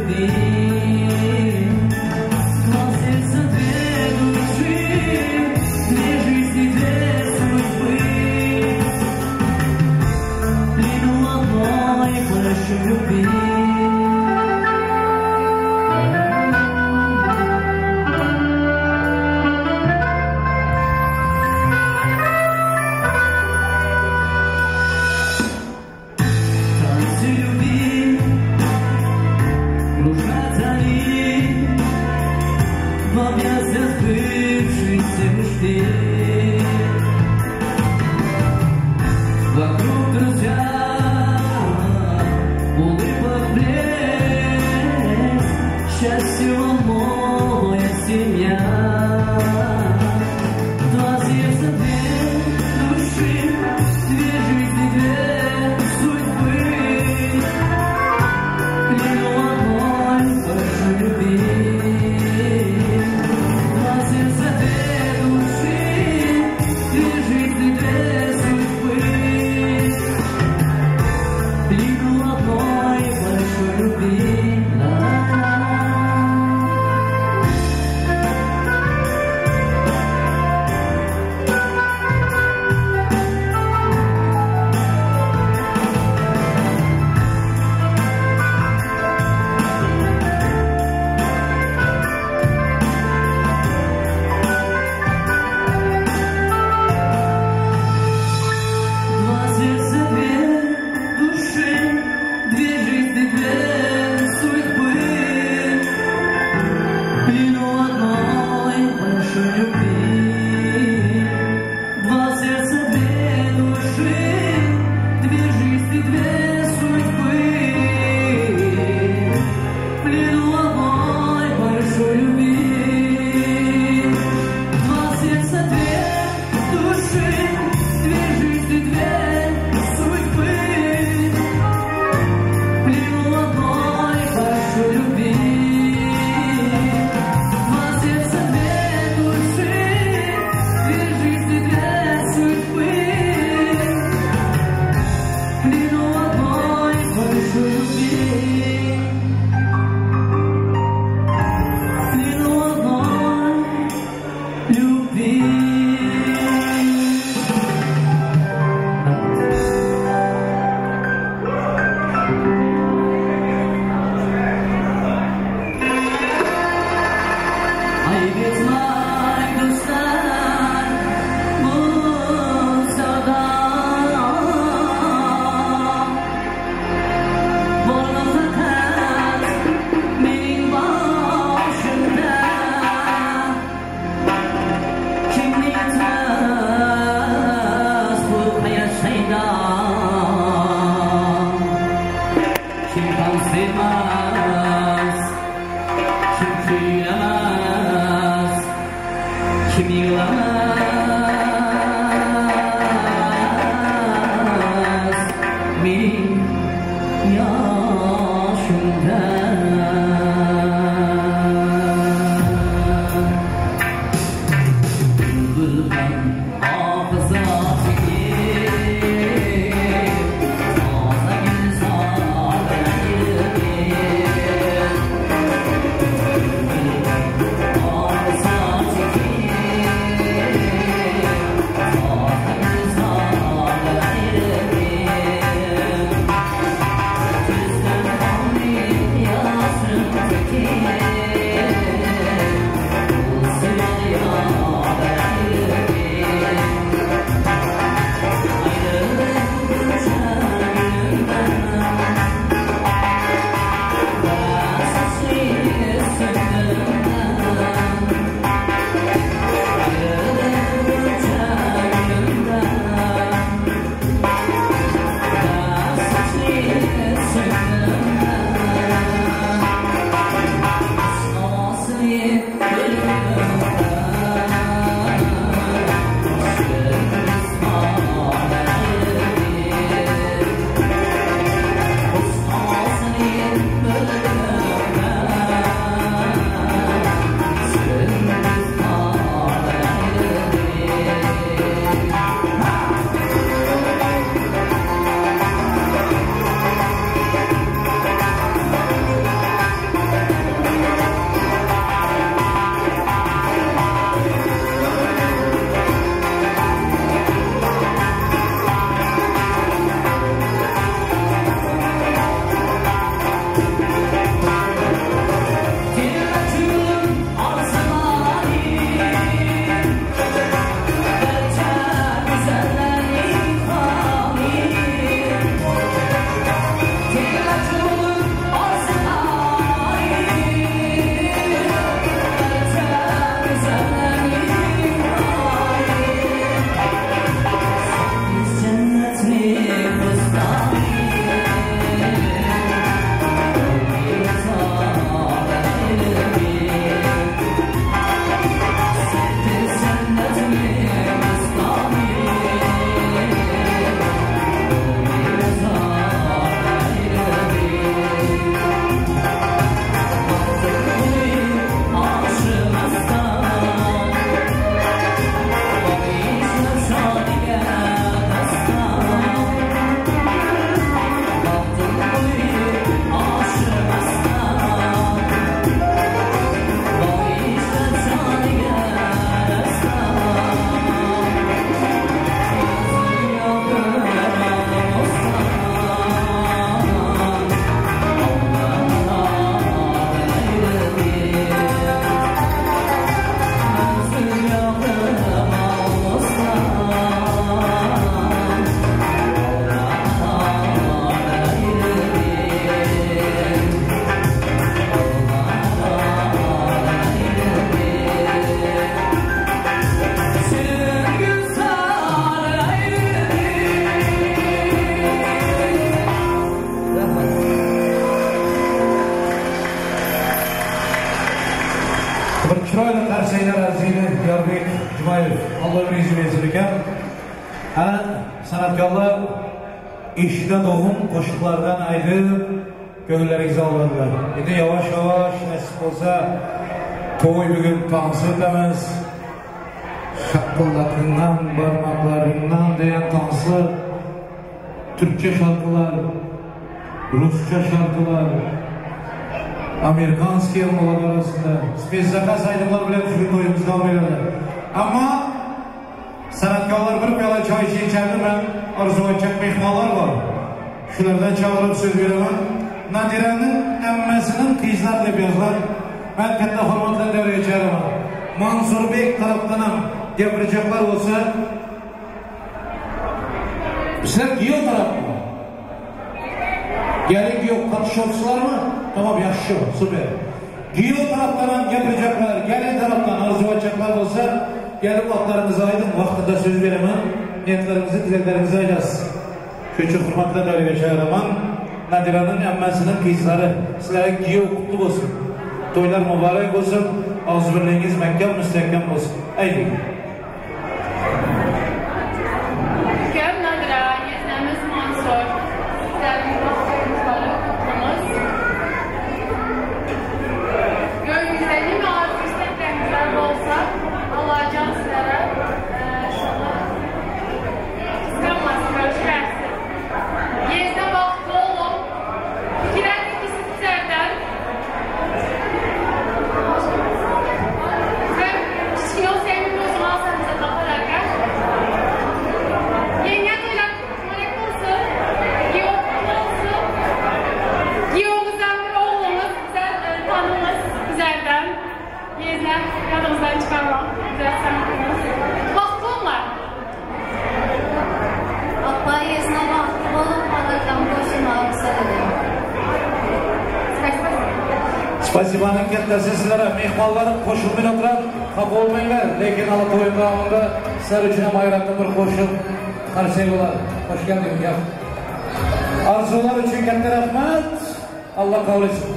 любви. Два сердца, две души, две жизни, две судьбы. Плену одной большой любви. Танцы любви кружат они в объятиях сбывшейся мечты. Вокруг друзья, улыбок блеск, счастье моя семья. Два сердца, две души, две жизни, две судьбы. Плену одной большой любви. Два сердца, две души, две жизни, две судьбы. Плену одной большой любви. Ла-ла. Два сердца, две души, две жизни, две судьбы. Плену одной большой любви. Два сердца, две души, две жизни, две судьбы. Плену одной большой любви. Два сердца, две души, две жизни, две судьбы. Плену одной большой любви. Два сердца, две души, две жизни, две судьбы. Плену одной. Qarsaklar arzıyly Ýarbek Jumaýew Alla ömrüňizi bersin uka. Ana sanatkarlar eşiden dogum goşuklardan aýdyp köňülleriňizi awladylar. Indi ýawaş ýawaş nesip bolsa toý bugün tans etemiz. Şakgyldakyndan barmaklaryndan diýen tansy türkçe şarkylar, rusça şarkylar, amerikanskiý hem bolar arasynda. Speszakas aýdymlar bilen şu gün toýumyz dowam ederler. Emma sanatkarlar bir pyýala çaý içýänçäler men arzuw etjek myhmanlar bar. Şulardan çagyryp söz beremen. Nadiranyň ämmesiniň gyzlar diýip ýazylan. Men katta hormat bilen döwrege çagyraman. Mansurbek tarapdanam gepirjekler bolsa Sizler giýew tarapmy? Gelin giýew gatyşypsylarmy? Tamam ýagşy, super. Giýew tarapdanam gepirjekler, gelin tarapdan arzuw etjekler bolsa, gelip atlaryňyzy aýdyň, wagtynda söz beremen, niýetleriňizi, dilekleriňizi aýdarsyz. Şonuň üçin hormatly Dariweş Äraman, Nadiranyň ämmesiniň gyzlary, sizlere giýew gutly bolsun! Toýlar mubarek bolsun, agzybirligiňiz mäkäm, müstehkem bolsun! Aýdyň! Ukem Nadira, ýeznemiz Mansur, sizleriň bagt toýuňyzlary gutlymyz. Göwnüňizde nime arzuw islekleriňizler bolsa, Allajan sizlere şony Gysganmasyn, görüşýäris. Ýezde bagtly boluň. Pikir ediň ki siz bizlerden. Sen kiçgine ol seniň gözüň alsanymyza tapar aka. Ýeňňe toýlar mübarek bolsun. Giýew gutly bolsun. Giýewiňizden bir ogluňyz güzel tanyňyz bizlerden. Ýezne ýadyňyzdan çykarmaň. Güzel tanyňyz. Bagtly bollar. Apa ýezne bagtly bolup gadyrdan goşulmagy rugsat ediň. Spasibanyň kattasi sizlere. Mehmonlar qo'shilmay o'tirib xafa bo'lmanglar, lekin hali to'y davomida sizlar uchun ham ayrıca bir qo'shiq qarsak bo'ladi. Xush kelding uka. Orzular uchun katta rahmat. Alloh qabul etsin.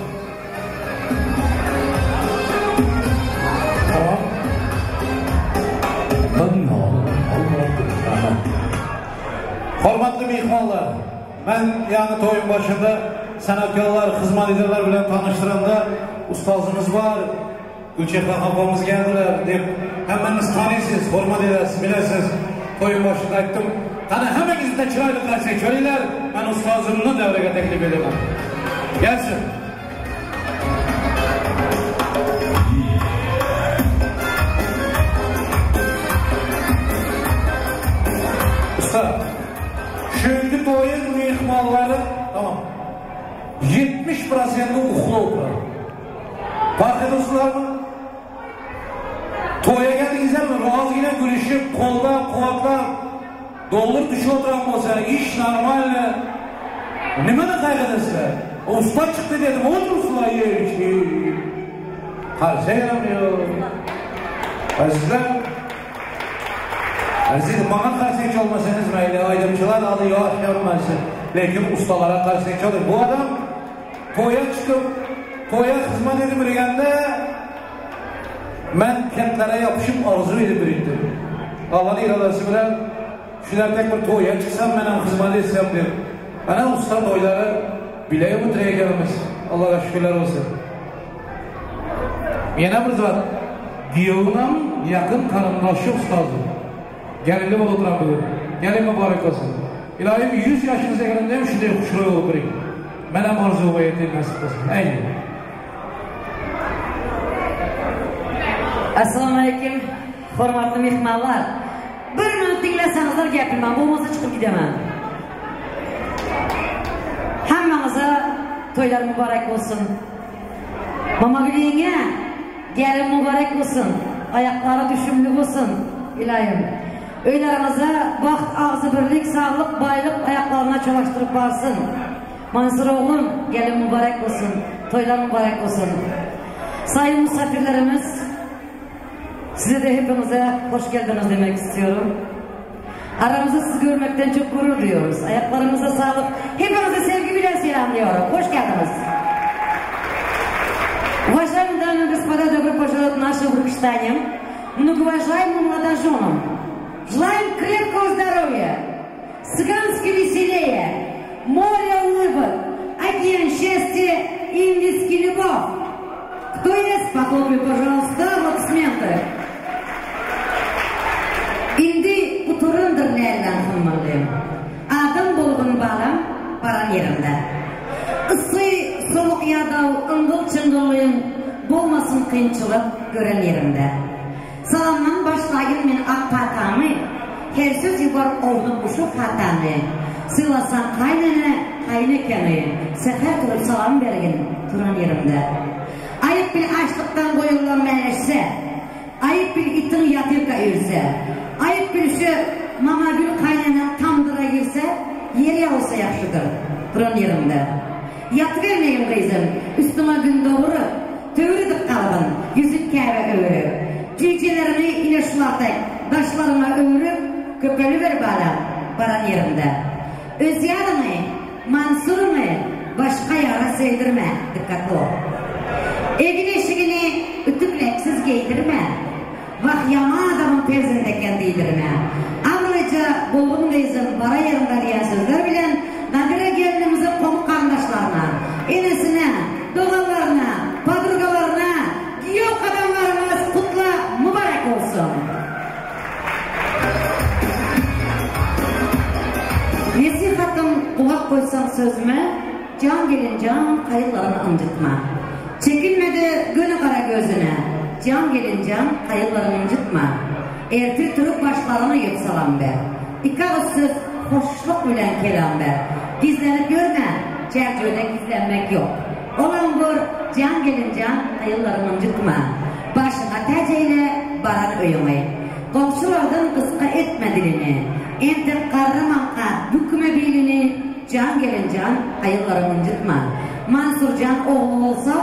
Tamam. Hormatly mehmonlar, men ýaňy toýuň başynda sanatkarlar, hyzmat ederler bilen tanyşdyranda ustozimiz bar, Gülçehre apamyz geldiler diýip, hemmäňiz tanyýsyz, hormat edesiz, bilesiz. Toýuň başynda aýtdym. Hany hemmäňiz bilen çyraýly garşy çöreýler, men ustozymny däwrege teklip edemen. Gelsin. Usta, şu toýuň myhmanlary, tamam, 70 prosenti uhlap oturar. Fark ediyorsunuzlarmy? Toýa geldiňizlermi? Ozgina gülüşip, goldap, kuwatlap, doldur düşüp oturan bolsa, iş normalny. Nimani qaýgyrdasizlar? Usta çykdy dedim, otursunlar ýer Qarşaýam ýok. Azizler, Aziz, maňa qarşy çalmasaňyz mayli, aýdymçylar aly ýaş ýarmasy. Lekin ustalara qarşy çalyň. Bu adam toýa çykyp, toýa hyzmat edip ýörgende men kentlere ýapyşyp arzuw edip ýörüpdim. Allah'ın iradası bilen şular tek bir toýa çyksam men hem hyzmat etsem diýip. Ana usta toýlary bile oturýarmyz. Allah'a şükürler olsun. Ýene bir zat, giýewinem ýakyn garyndaşy ustazym. Gelinli bolup oturan bugün. Gelin mübarek bolsun. Ilohim 100 ýaşyňyza gelende hem şunday huşroý bolup oturyň. Men hem arzuwyma ýeteyim nesip bolsun. Eý. Assalamu aleýkum, hormatly myhmanlar. Bir minut diňleseňizler gepimi, bolmasa çykyp gidemen. Hemmäňize toýlar mübarek bolsun. Mamagül ýeňňe, gelin mübarek bolsun. Aýaklary düşümli bolsun, ilayim. Öýleriňize bagt, agzybirlik, saglyk, baýlyk aýaklaryna çolaşdyryp barsyn. Mansur oglum, gelin mübarek bolsun. Toýlar mübarek bolsun. Sayın misafirlerimiz, size de hepinize hoş geldiniz demek istiyorum. Aramızda sizi görmekten çok gurur duyuyoruz. Ayaklarımıza sağlık. Hepinizi sevgi bile selamlıyorum. Hoş geldiniz. Уважаемые дамы и господа, добро пожаловать в нашу Туркестане. Многоуважаемым молодоженам желаем крепкого здоровья, цыгански веселее, море улыбок, океан счастья, индийский любовь. Кто есть, похлопай, пожалуйста, аплодисменты. Indi gutarandyr nälden hymmaly. Adam bolgun balam baran ýerinde. Yssy, sowuk ýadaw, yňgyl-çyňgyllyň bolmasyn kynçylyk gören ýerinde. Salamdan başlaýyn men ak patamy, Her söz ýuwar ownuk-uşak hatany. Sylasaň kaýnene, kaýyn ekeni, Säher turup salam bergin turan ýeriňde. Aýyp bil açlykdan goýullan mäleşse, Aýyp bil itiň ýatyrka üýrse, Aýyp bil şu Mamagül kaýneneň tamdyra girse, Ýer ýagylsa ýagşydyr turan ýeriňde. Ýatybermegin gyzym, üstüňe gün doguryp, Töwir edip galgyn, ýüzün Käbä öwrüp. Jüýjeleriňi ine şulardaý daşlaryňa öwrüp, Köpeliber balam, baran ýeriňde. Öz ýaryňy, Mansuryňy başga ýara söýdürme, dikgatly bol. Egin-eşigini ütükleksiz geýdirme. Wah, ýaman adamyň perzendi eken diýdirme. Abraýja bolgun gyzym, bara ýeriňde diýen sözler bilen Nadira gelnimizi goňy garyndaşlaryna, enesine, doganlaryna, podrugalaryna, giýew gadamlarymyz gutla mübarek bolsun! Nesihatym gulak goýsaň sözüme, Jan gelin jan gaýylaryňy ynjytma. Çekinme-de göni gara gözüne, Jan gelin jan gaýylaryňy ynjytma. Ertir turup başlaryňa ýük salam ber. Iki agyz söz hoşluk bilen kelam ber. Gizlenip ýörme, çärjewde gizlenmek ýok. Olam gör, jan gelin jan gaýylaryňy ynjytma. Başyňa täç eýle baran öýüňi. Goňşulardan gysga etme dilini. Entek garramanka bükme bilini, Jan gelin jan, aýyllaryňy ynjytma. Mansurjan ogly bolsa,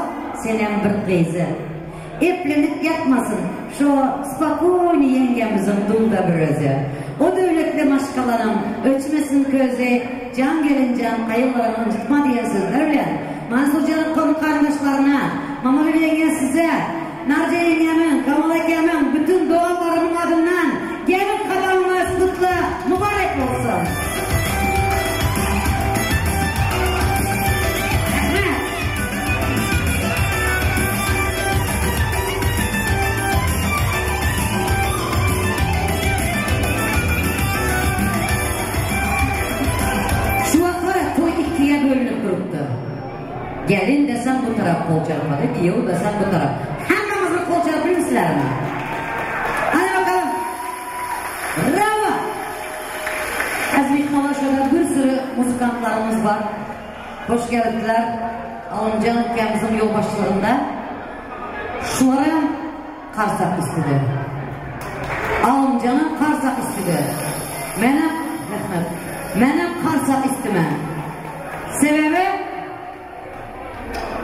senem bir gyzy. Eplenip ýatmasyn, şo spokoýny ýeňňemiziň dulda bir özi. O döwletli maşgalanyň öçmesin közi, Jan gelin jan, aýyllaryňy ynjytma diýen sözler bilen Mansurjanyň kowum-garyndaşlaryna, Mamagül ýeňňe size, Narja ýeňňemiň, Kamal akemiň, bütin doganlarymyň adyndan gelin gadamyňyz gutly, mübarek bolsun! Rahmet! Şu wagtlar toý ikiýe bölünip durupdy. Gelin desem bu tarap gol çarpady, giýew desem bu tarap. Hemmäňiz bir gol çarpyň sizlermi? Hadi bakalım. Bravo! Aziz mehmanlar şurada bir sürü muzikantlarymyz bar. Hoş gelipdiler. Alymjan ukamyzyň ýolbaşçylygynda. Şularam Karsak üstüde. Alymjanam karsak üstüde. Menem, rahmet, menem karsak üstüme. Sebäbi,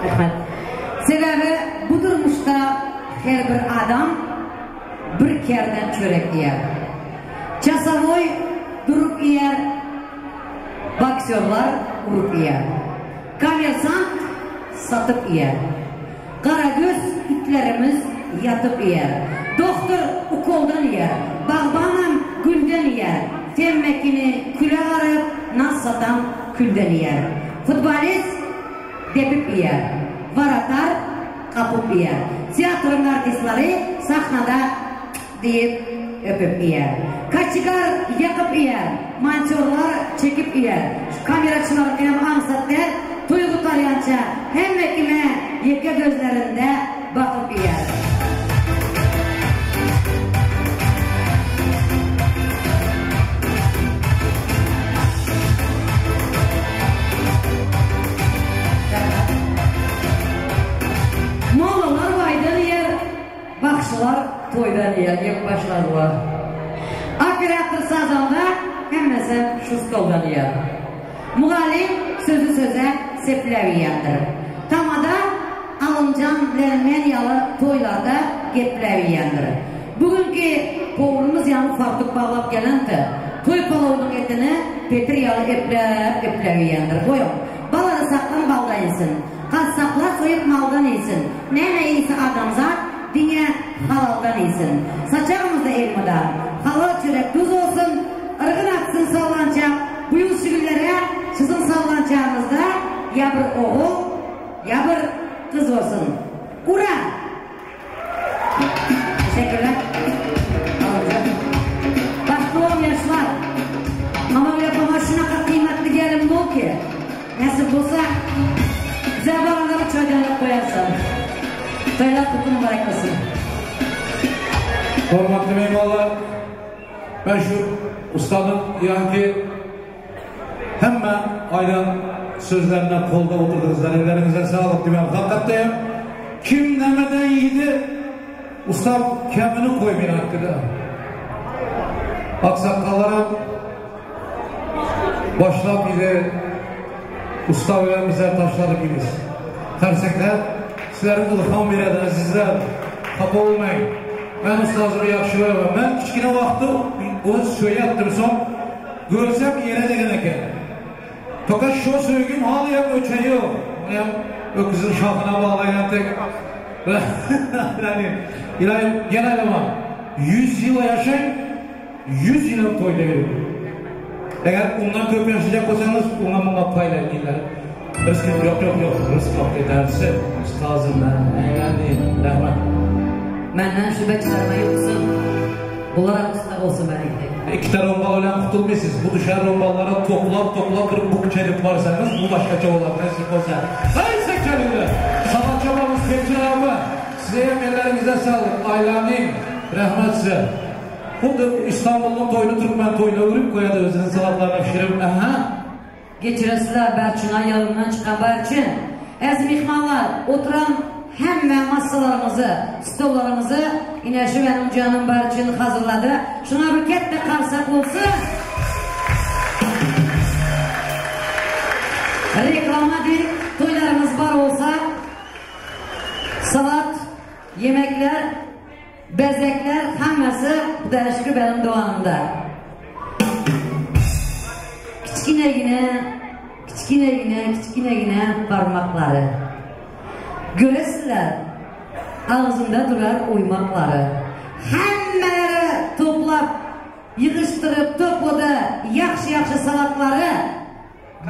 rahmet, sebäbi bu durmuşda her bir adam bir kerden çörek iýer. Çasowoý durup iýer, boksýorlar urup iýer. Kommersant satyp iýer. Garagöz itlerimiz ýatyp iýer. Dogtor ukoldan iýer. Bagbanam gülden iýer. Temmekini küle garyp, nas satan külden iýer. Futbolist depip iýer. Waratar gapyp iýer. Teatryň artistleri sahnada diýip öpüp iýer. Kaçygar ýakyp iýer. Montýorlar çekip iýer. Şu kameraçylaryňkam aňsat däl, toý gutarýança hemme kime ýeke gözlerinde bakyp iýer. Mollalar baýdan iýer. Bagşylar toýdan ýer gep başladylar. Operator sazanda hemmesem şu stoldan ýer. Mugallym sözi söze sepläp iýendir. Tamada Alymjan bilen men ýaly toýlarda gepläp iýendir. Bu günki powrumyz ýaňy fartuk baglap gelenti. Toý palowynyň etini petir ýaly epläp-epläp iýendir. Goýuň, balary saklan balda iýsin. Gassaplar soýup maldan iýsin. Näme iýse adamzat. diňe halaldan iýsin. Saçagymyzda elmydam halal çörek duz bolsun, yrgyn atsyn sallançak, bu ýyl şu günlere siziň sallançagyňyzda ýa bir ogul, ýa bir gyz bolsun. Ura! Teşekkürler. Bagtly boluň ýaşlar. Mamagül apama şunaka kymmatly gelin bol ki. Nesip bolsa bize baranlara çaý demlep goýarsyň. Toýlar kutly mübarek bolsun. Hormatly mehmanlar, men şu ustadyň ýanky hemme aýdan sözlerine golda oturdyňyzlar, elleriňize saglyk diýmän, hakykatda hem kim nämeden iýdi, ustam kemini goýmaýan aýtdy-da. Aksakgallaram Başlap bizi usta bilen bize taşladyk imiz. Tersekler sizlere ilham beredi azizler. Xapa olmayın. Men ustazımı yaxşı göremem. Men kiçkine vaqtı onu söyleyatdım son. Görsem yere degen eken. Fakat şu söygüm hala öçeyiyor. Yani öküzün şahına bağlayan tek. yani ilahi genel ama 100 yıl yaşayın 100 ýylam toýda beriň. Eger undan köp ýaşajak bolsaňyz, uňa muňa paýlaýyn diýdiler. Rysky ýok ýok ýok, rysky edersi ustazym men, eýlendi, rahmet. Menden şübhe çykarma ýoksun. Bularam usta bolsun meniňki. Iki tane rombal bilen kutulmaysiz. Bu düşen romballara toplap toplap bir bukça edip barsanız bu başkaça olar. Nasip olsa. Haydi kendine. Sanatçı ablamız Perçin abi. Size hem ellerinize sağlık. Aylanayım. Rahmet size. Bu İstanbul'un toyunu Türkmen toyuna vurup koyadı özünün salatlarına pişirip. Aha. Geçiresizler Berçin ayağından çıkan Berçin. Əziz mehmanlar, oturan hemme masalarımızı, stollarımızı yine şu benim canım Berçin hazırladı. Şuna bir katta qarsak olsun. Reklama değil, toylarımız var olsa, salat, yemekler, bezekler hemmesi Xudoga şükür benim duamda. Kiçkinegine, kiçkinegine, kiçkinegine parmakları. Göresizler, ağzında durar oymakları. Hemmeleri toplap, yığıştırıp topladı yaxşı yaxşı salatları.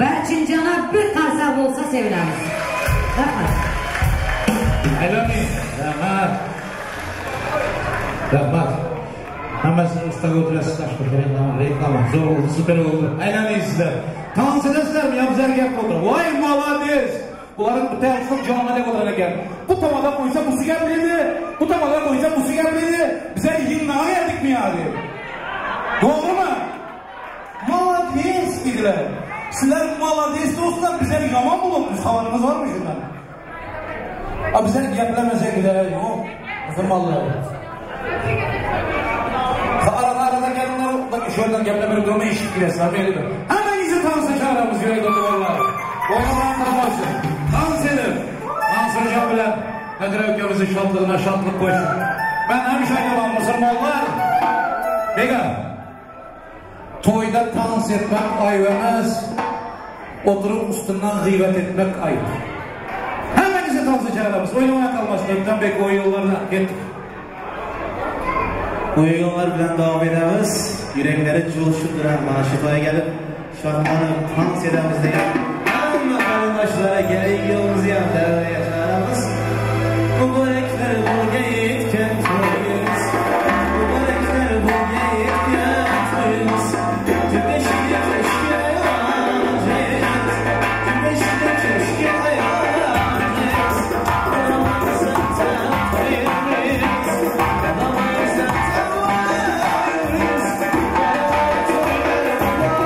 Berçincana bir qarsak olsa sevinemiz. Rahmet. Aylanayım. Rahmet. Rahmet. Hemmesini ustaga o'tirasiz, tashqi reklama. Zo'r oldu, süper oldu. Aylanayım sizler. Dans edesizler mi? Ya bizler gap otur. Vay молодец. Buların bu tersi canına ne kadar ekan. Bu tamada koysa bu gapliydi. Bu tamada koysa bu gapliydi. Bize yinnağa geldik mi yani? Doğru mu? Молодец dediler. Sizler молодец dostlar bizler yaman bulunmuş. Haberiniz var mı şundan? Ha bizler gaplemesek bile yok. Musulmanlar. Arada arada gelenler bak şuradan gaplemeyi durma işit giresin. Haberini. Hemen izi tansı çağıramız yürek oldu valla. Oynamayan kalmasın. Dans edin. Dansıracağım bile. Nedir ülkemizin şatlığına şatlık koysun. Ben hemşe ayılamam Musulmanlar. Bega. Toyda dans etmek ayıp emez. Oturup üstünden gıybet etmek ayıp. Hemen izi tansı çağıramız. Oynamaya kalmasın. Öpten bek o yollarına gittik. Bu yollar bilen devam edemiz. Yürekleri coşup duran bana şifaya gelip şartlanıp dans edemiz diye hamma qarindoshlara gelin yolumuzu ham devreye çağıramız. Mübarekler bu geyitken toyuz. Mübarekler bu geyitken toyuz. Tübeşikte keşke ayağız. Tübeşikte keşke ayağız. Adamımızın toyuz. Adamımızın toyuz. Toylar mübarek.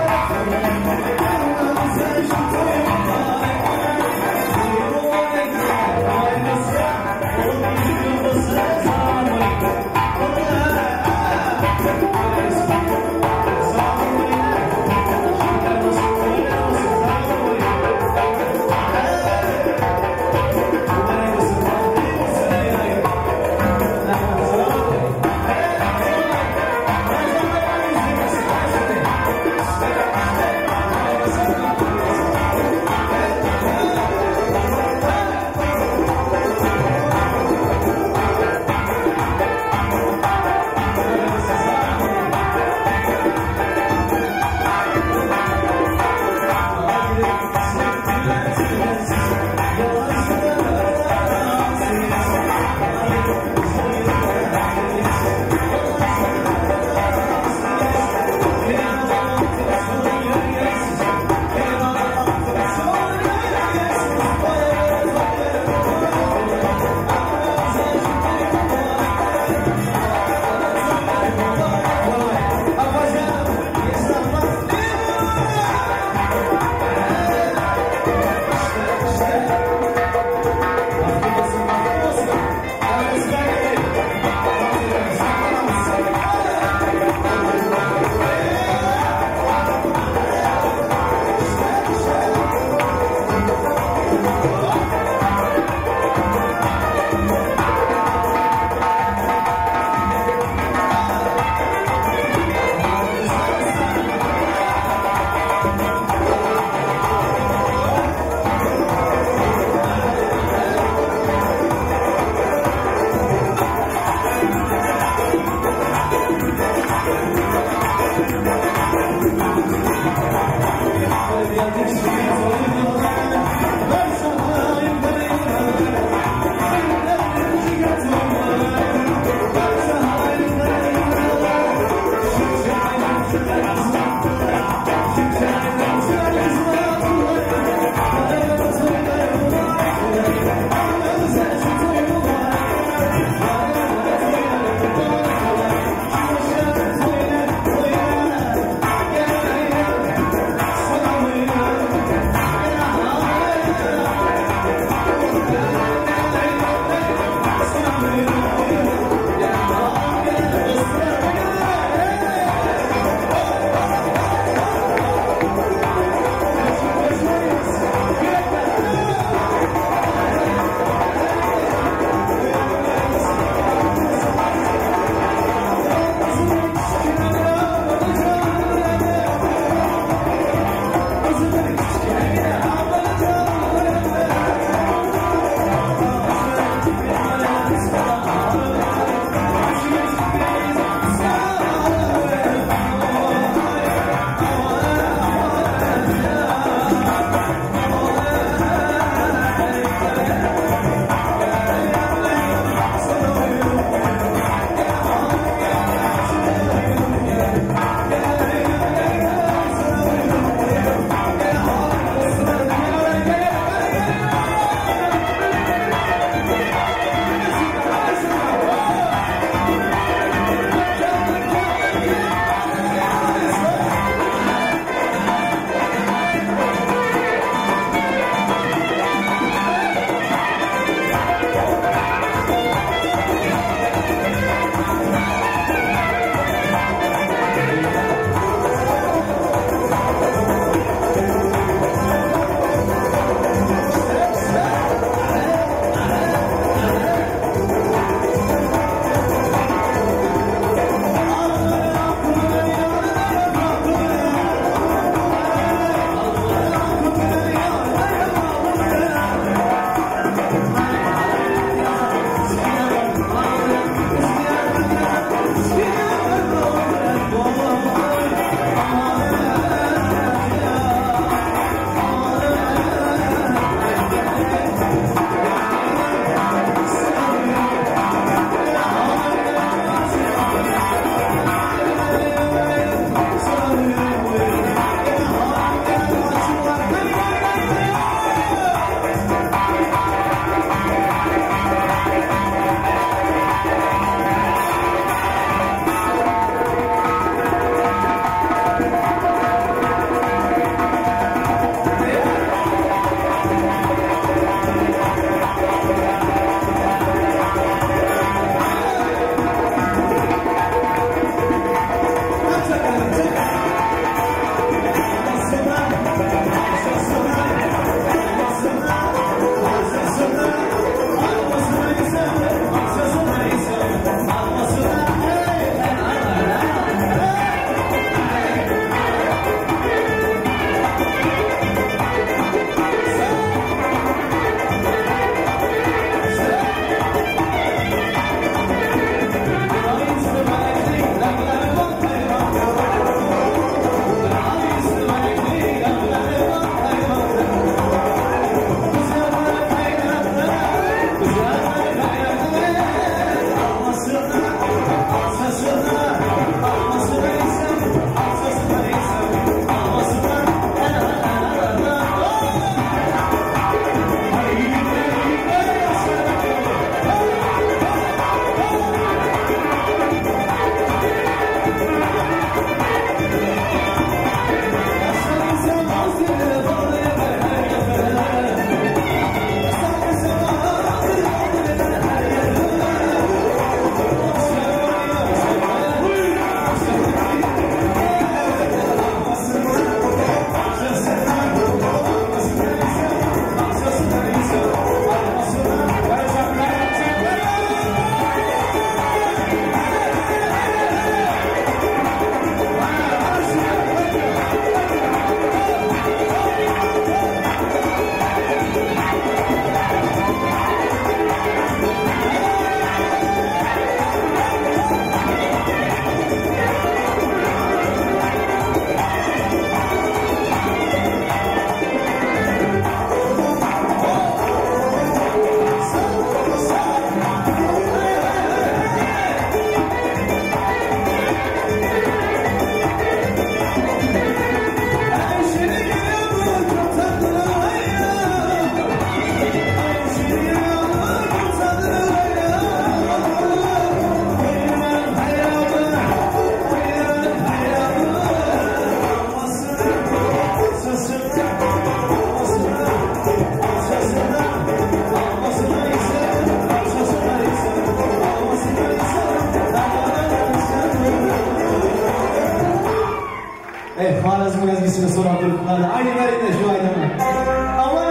sorap duruplar. Aýdyň şu aýdymy. Aman aman.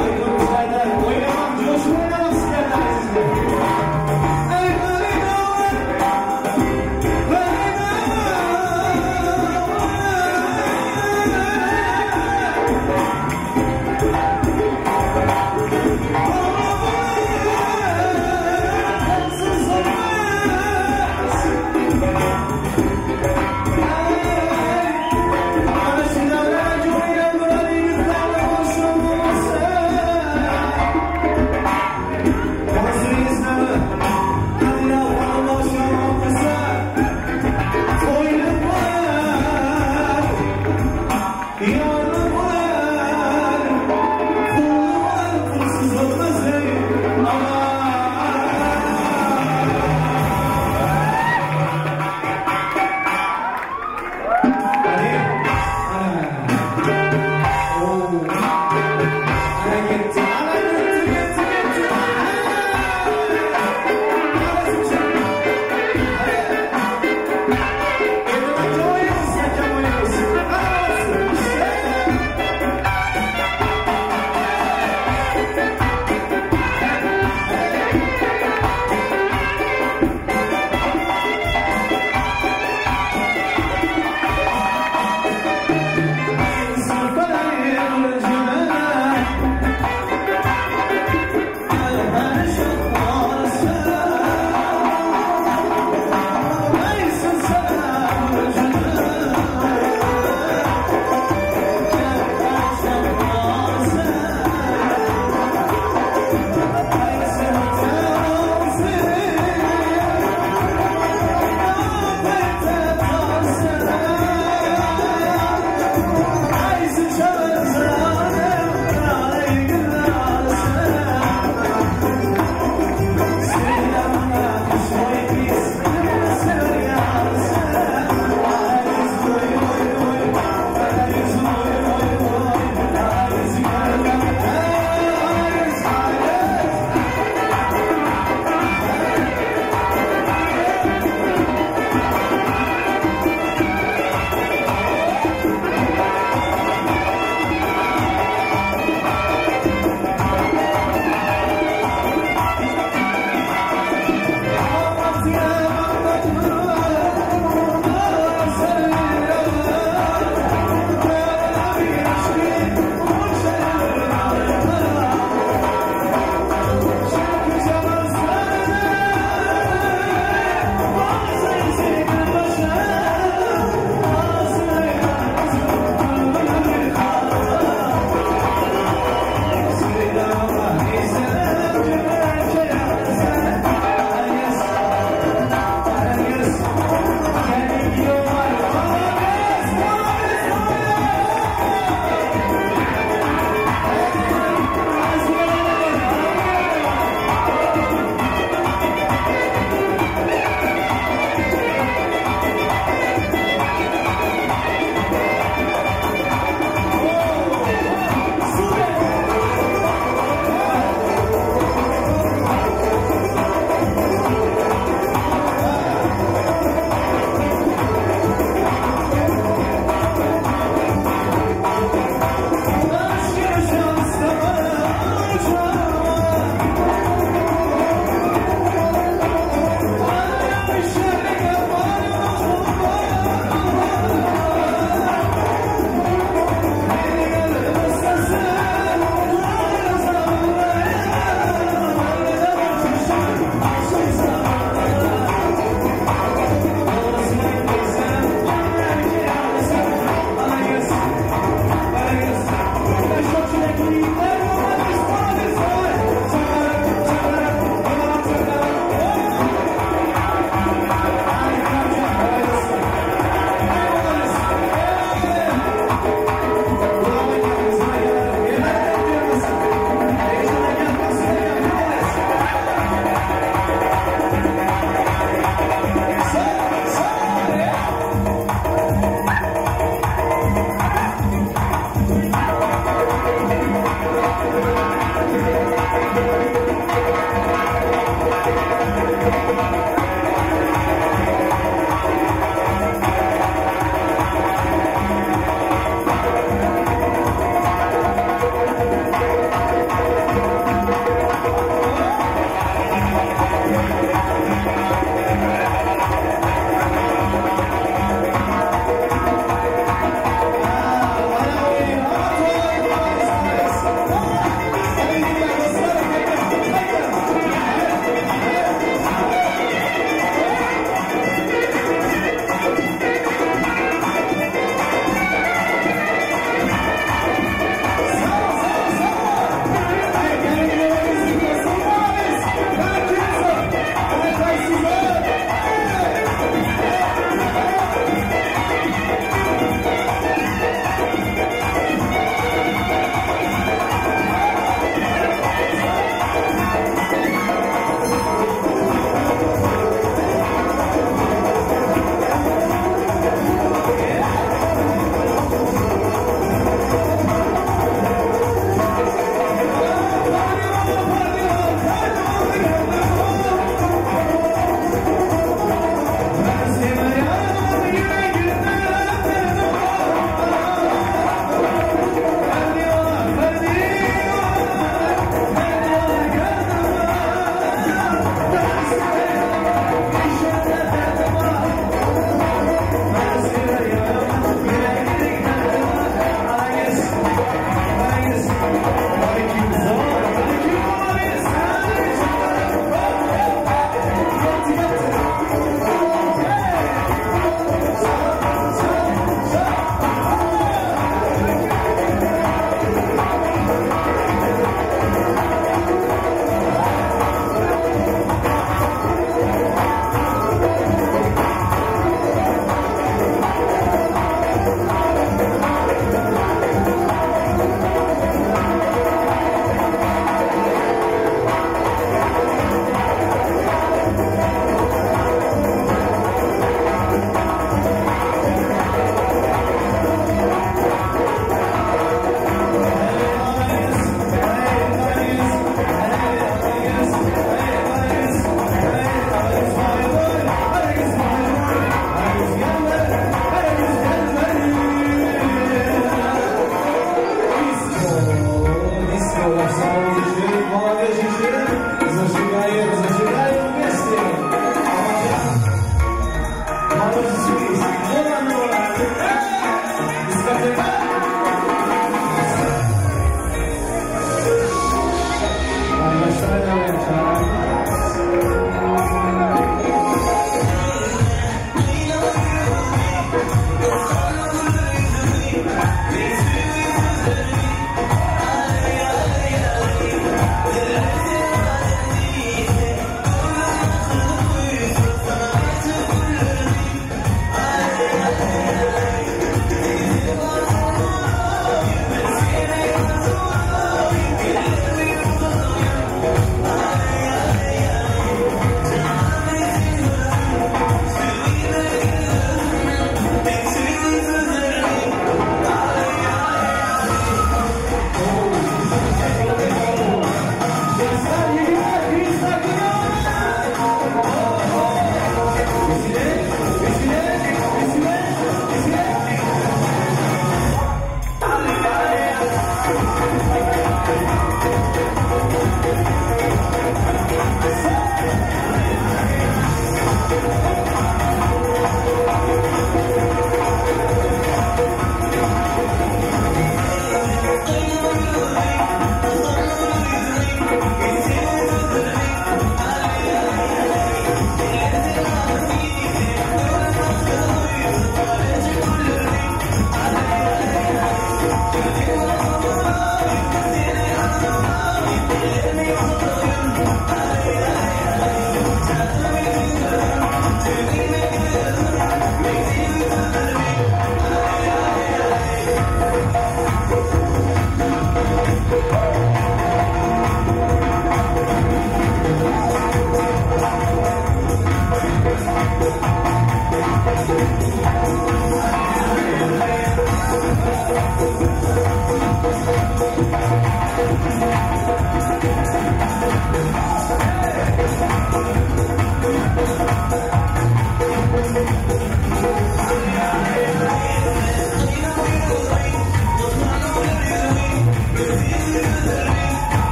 Aýdym aýdar, oýnamak, coşup oýnamak isterler sizler. Ey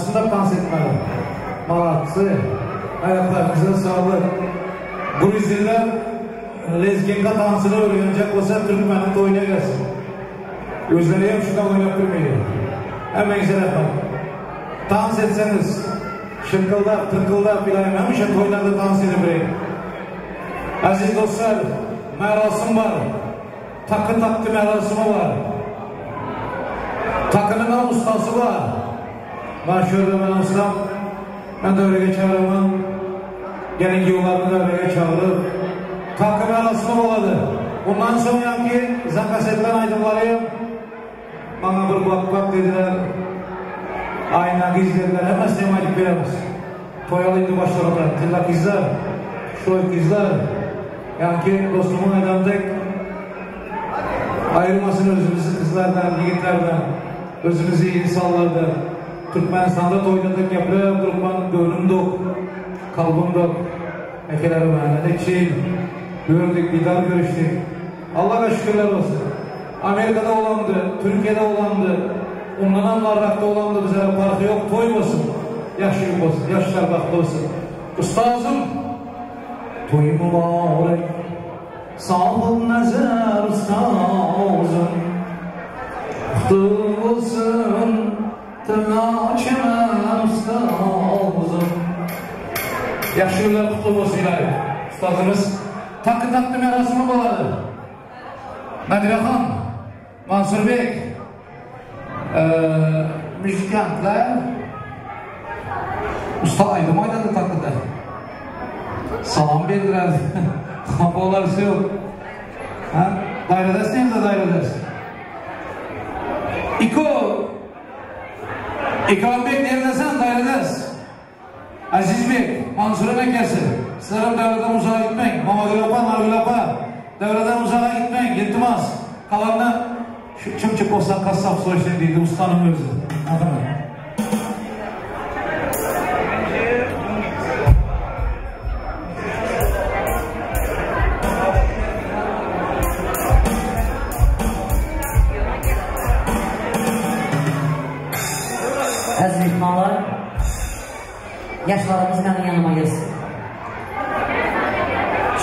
Şunda tans etmeli. Malatsy. Aýaklaryňyza saglyk. Gruzinler lezginka tansyny öwrenjek bolsa türkmeniň toýuna gelsin. Özleri hem şunda oýnap bilmeýär. Hemmäňize rahmet. Tans etseňiz, şyňkyldap, tyrkyldap ilayim hemişe toýlarda tans edibireýin. Äziz dostlar, merasim bar. Taky takdy merasimi bar. Takynyňam ustasy bar. Mana şu ýerde meniň ustam. Men döwrege çagyraman. Gelin giýewlerini döwrege çagyryp, taky merasimi bolady. Mundan soň ýaňky zakaz edilen aýdymlary maňa bir bak-bak dediler. Aýna gyz dediler. Hemmesini hem aýdyp bereris. Toýaly indi başlagynda tylla gyzlar, şoý gyzlar, ýaňky dostumyň aýdany dek, aýyrmasyn özümizi gyzlardan, ýigitlerden, özümizi insanlardan. Türkmenistanda toýda-da gepläp durman göwnüm dok, kalbym dok. Ekelerim änede çyn, gördük, didar görüşdik. Allaga şükürler bolsun. Amerikada bolandy, Türkiýede bolandy, ondanam larrakda bolandy bizlere parhy ýok, toý bolsun, ýagşy gün bolsun, ýaşlar bagtly bolsun. Ustazym! Toý mübarek, Sahyp Nazar ustazym. Gutly bolsun, Tylla çemen ustazym. Ýagşy günler gutly bolsun ilaýym. Ustazymyz takgy takdy merasimi bolady. Nadirahan, Mansurbek, müzikantlar usta aýdym aýdady takgyda. Salam berdiler. Hapalarysy ýok. Ha? Daýradas diýemde daýradas. Iko Ikrambek neredesin daýradas? Azizbek, Mansuryň ekesi, sizlerem döwreden uzaga gitmäň, Mamagül apa, Nargül apa, döwreden uzaga gitmäň, iltimas, galanyny şu çymçyk bolsa gassap soýsun diýdi ussanyň özi. Marhamat. Əziz mehmanlar, Yaşlarımız mənim yanıma gelsin.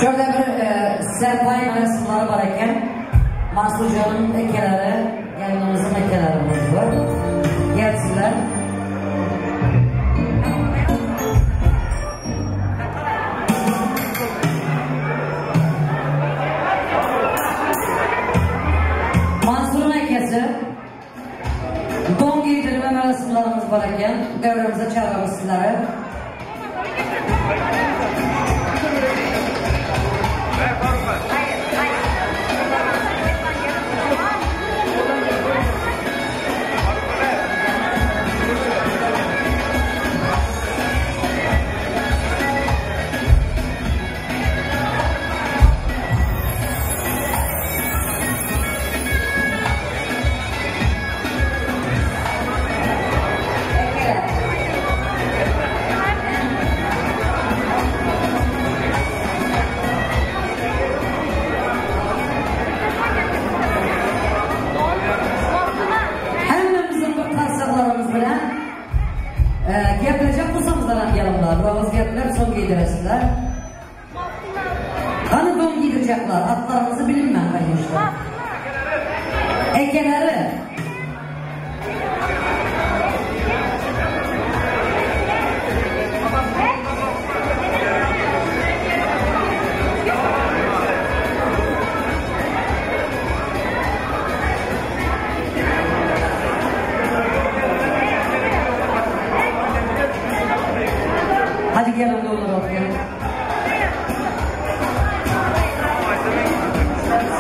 Şöyle bir e, serpay merasimleri var iken Mansurcan'ın ekeleri, gelinimizin ekeleri var. Gelsinler. Mansur'un ekesi Don giydirme merasimlerimiz var iken devremize çağırıyoruz sizleri. Hemmemizin bir tarsaklarımız bilen e, gepirjek bolsaňyzlar gelin bir gepirip soň giydiresizler. Hani don giydirecekler, atlarınızı bilinmem arkadaşlar. Ekeleri. Hadi gelin doğru gelin.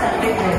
Sen bekle.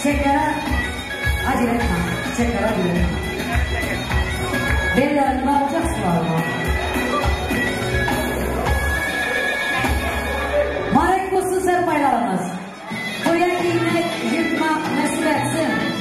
Çiçeklere acele etme. Çiçeklere acele etme. Bellerini bağlayacaksın ama. Marek olsun serpaylarımız. Toya giymek, yırtmak nasip etsin.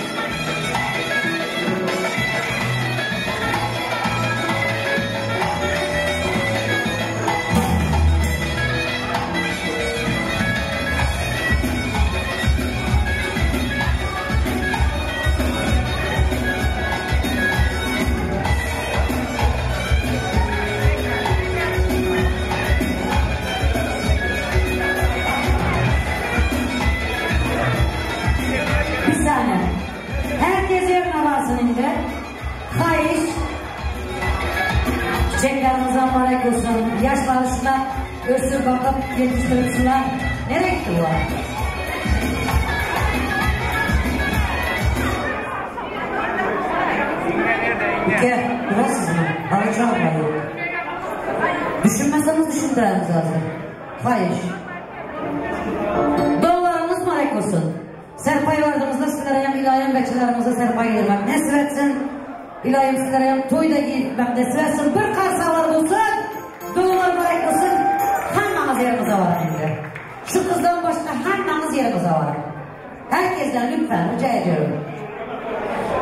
Bir saniye. Herkes yerine varsın indi. Hayır. Çiçeklerimize mübarek olsun. Yaşlar şuna ösür bakıp yetiştirip Nereye gitti bu? Ülke, burası mı? Bana çarpmayın. Düşünmeseniz düşündüreniz lazım. Hayır. Doğularımız mübarek olsun. Serpay vardığımızda sizlere hem ilayim bekçilerimize serpay girmek nasip etsin. İlayim sizlere hem toyda gitmek nasip etsin. Bir karsalar olsun. Doğular mübarek olsun. Hammamız yerimize var şimdi. Şu kızdan başka hammamız yerimize var. Herkesten lütfen rica ediyorum.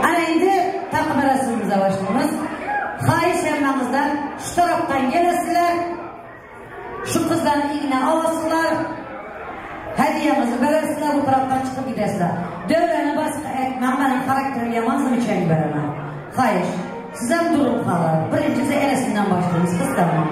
Ana indi takım resmimize başlıyoruz. Xahiş hammamızdan şu taraftan gelesiler. Şu kızdan iğne alasılar. Hediyemizi verirsinler bu taraftan çıkıp gidersinler. Döveni başka etmem benim karakterim yamansın içeri veremem. Hayır. Size durum kalır. Birincisi elesinden başlıyoruz. Kız tamam.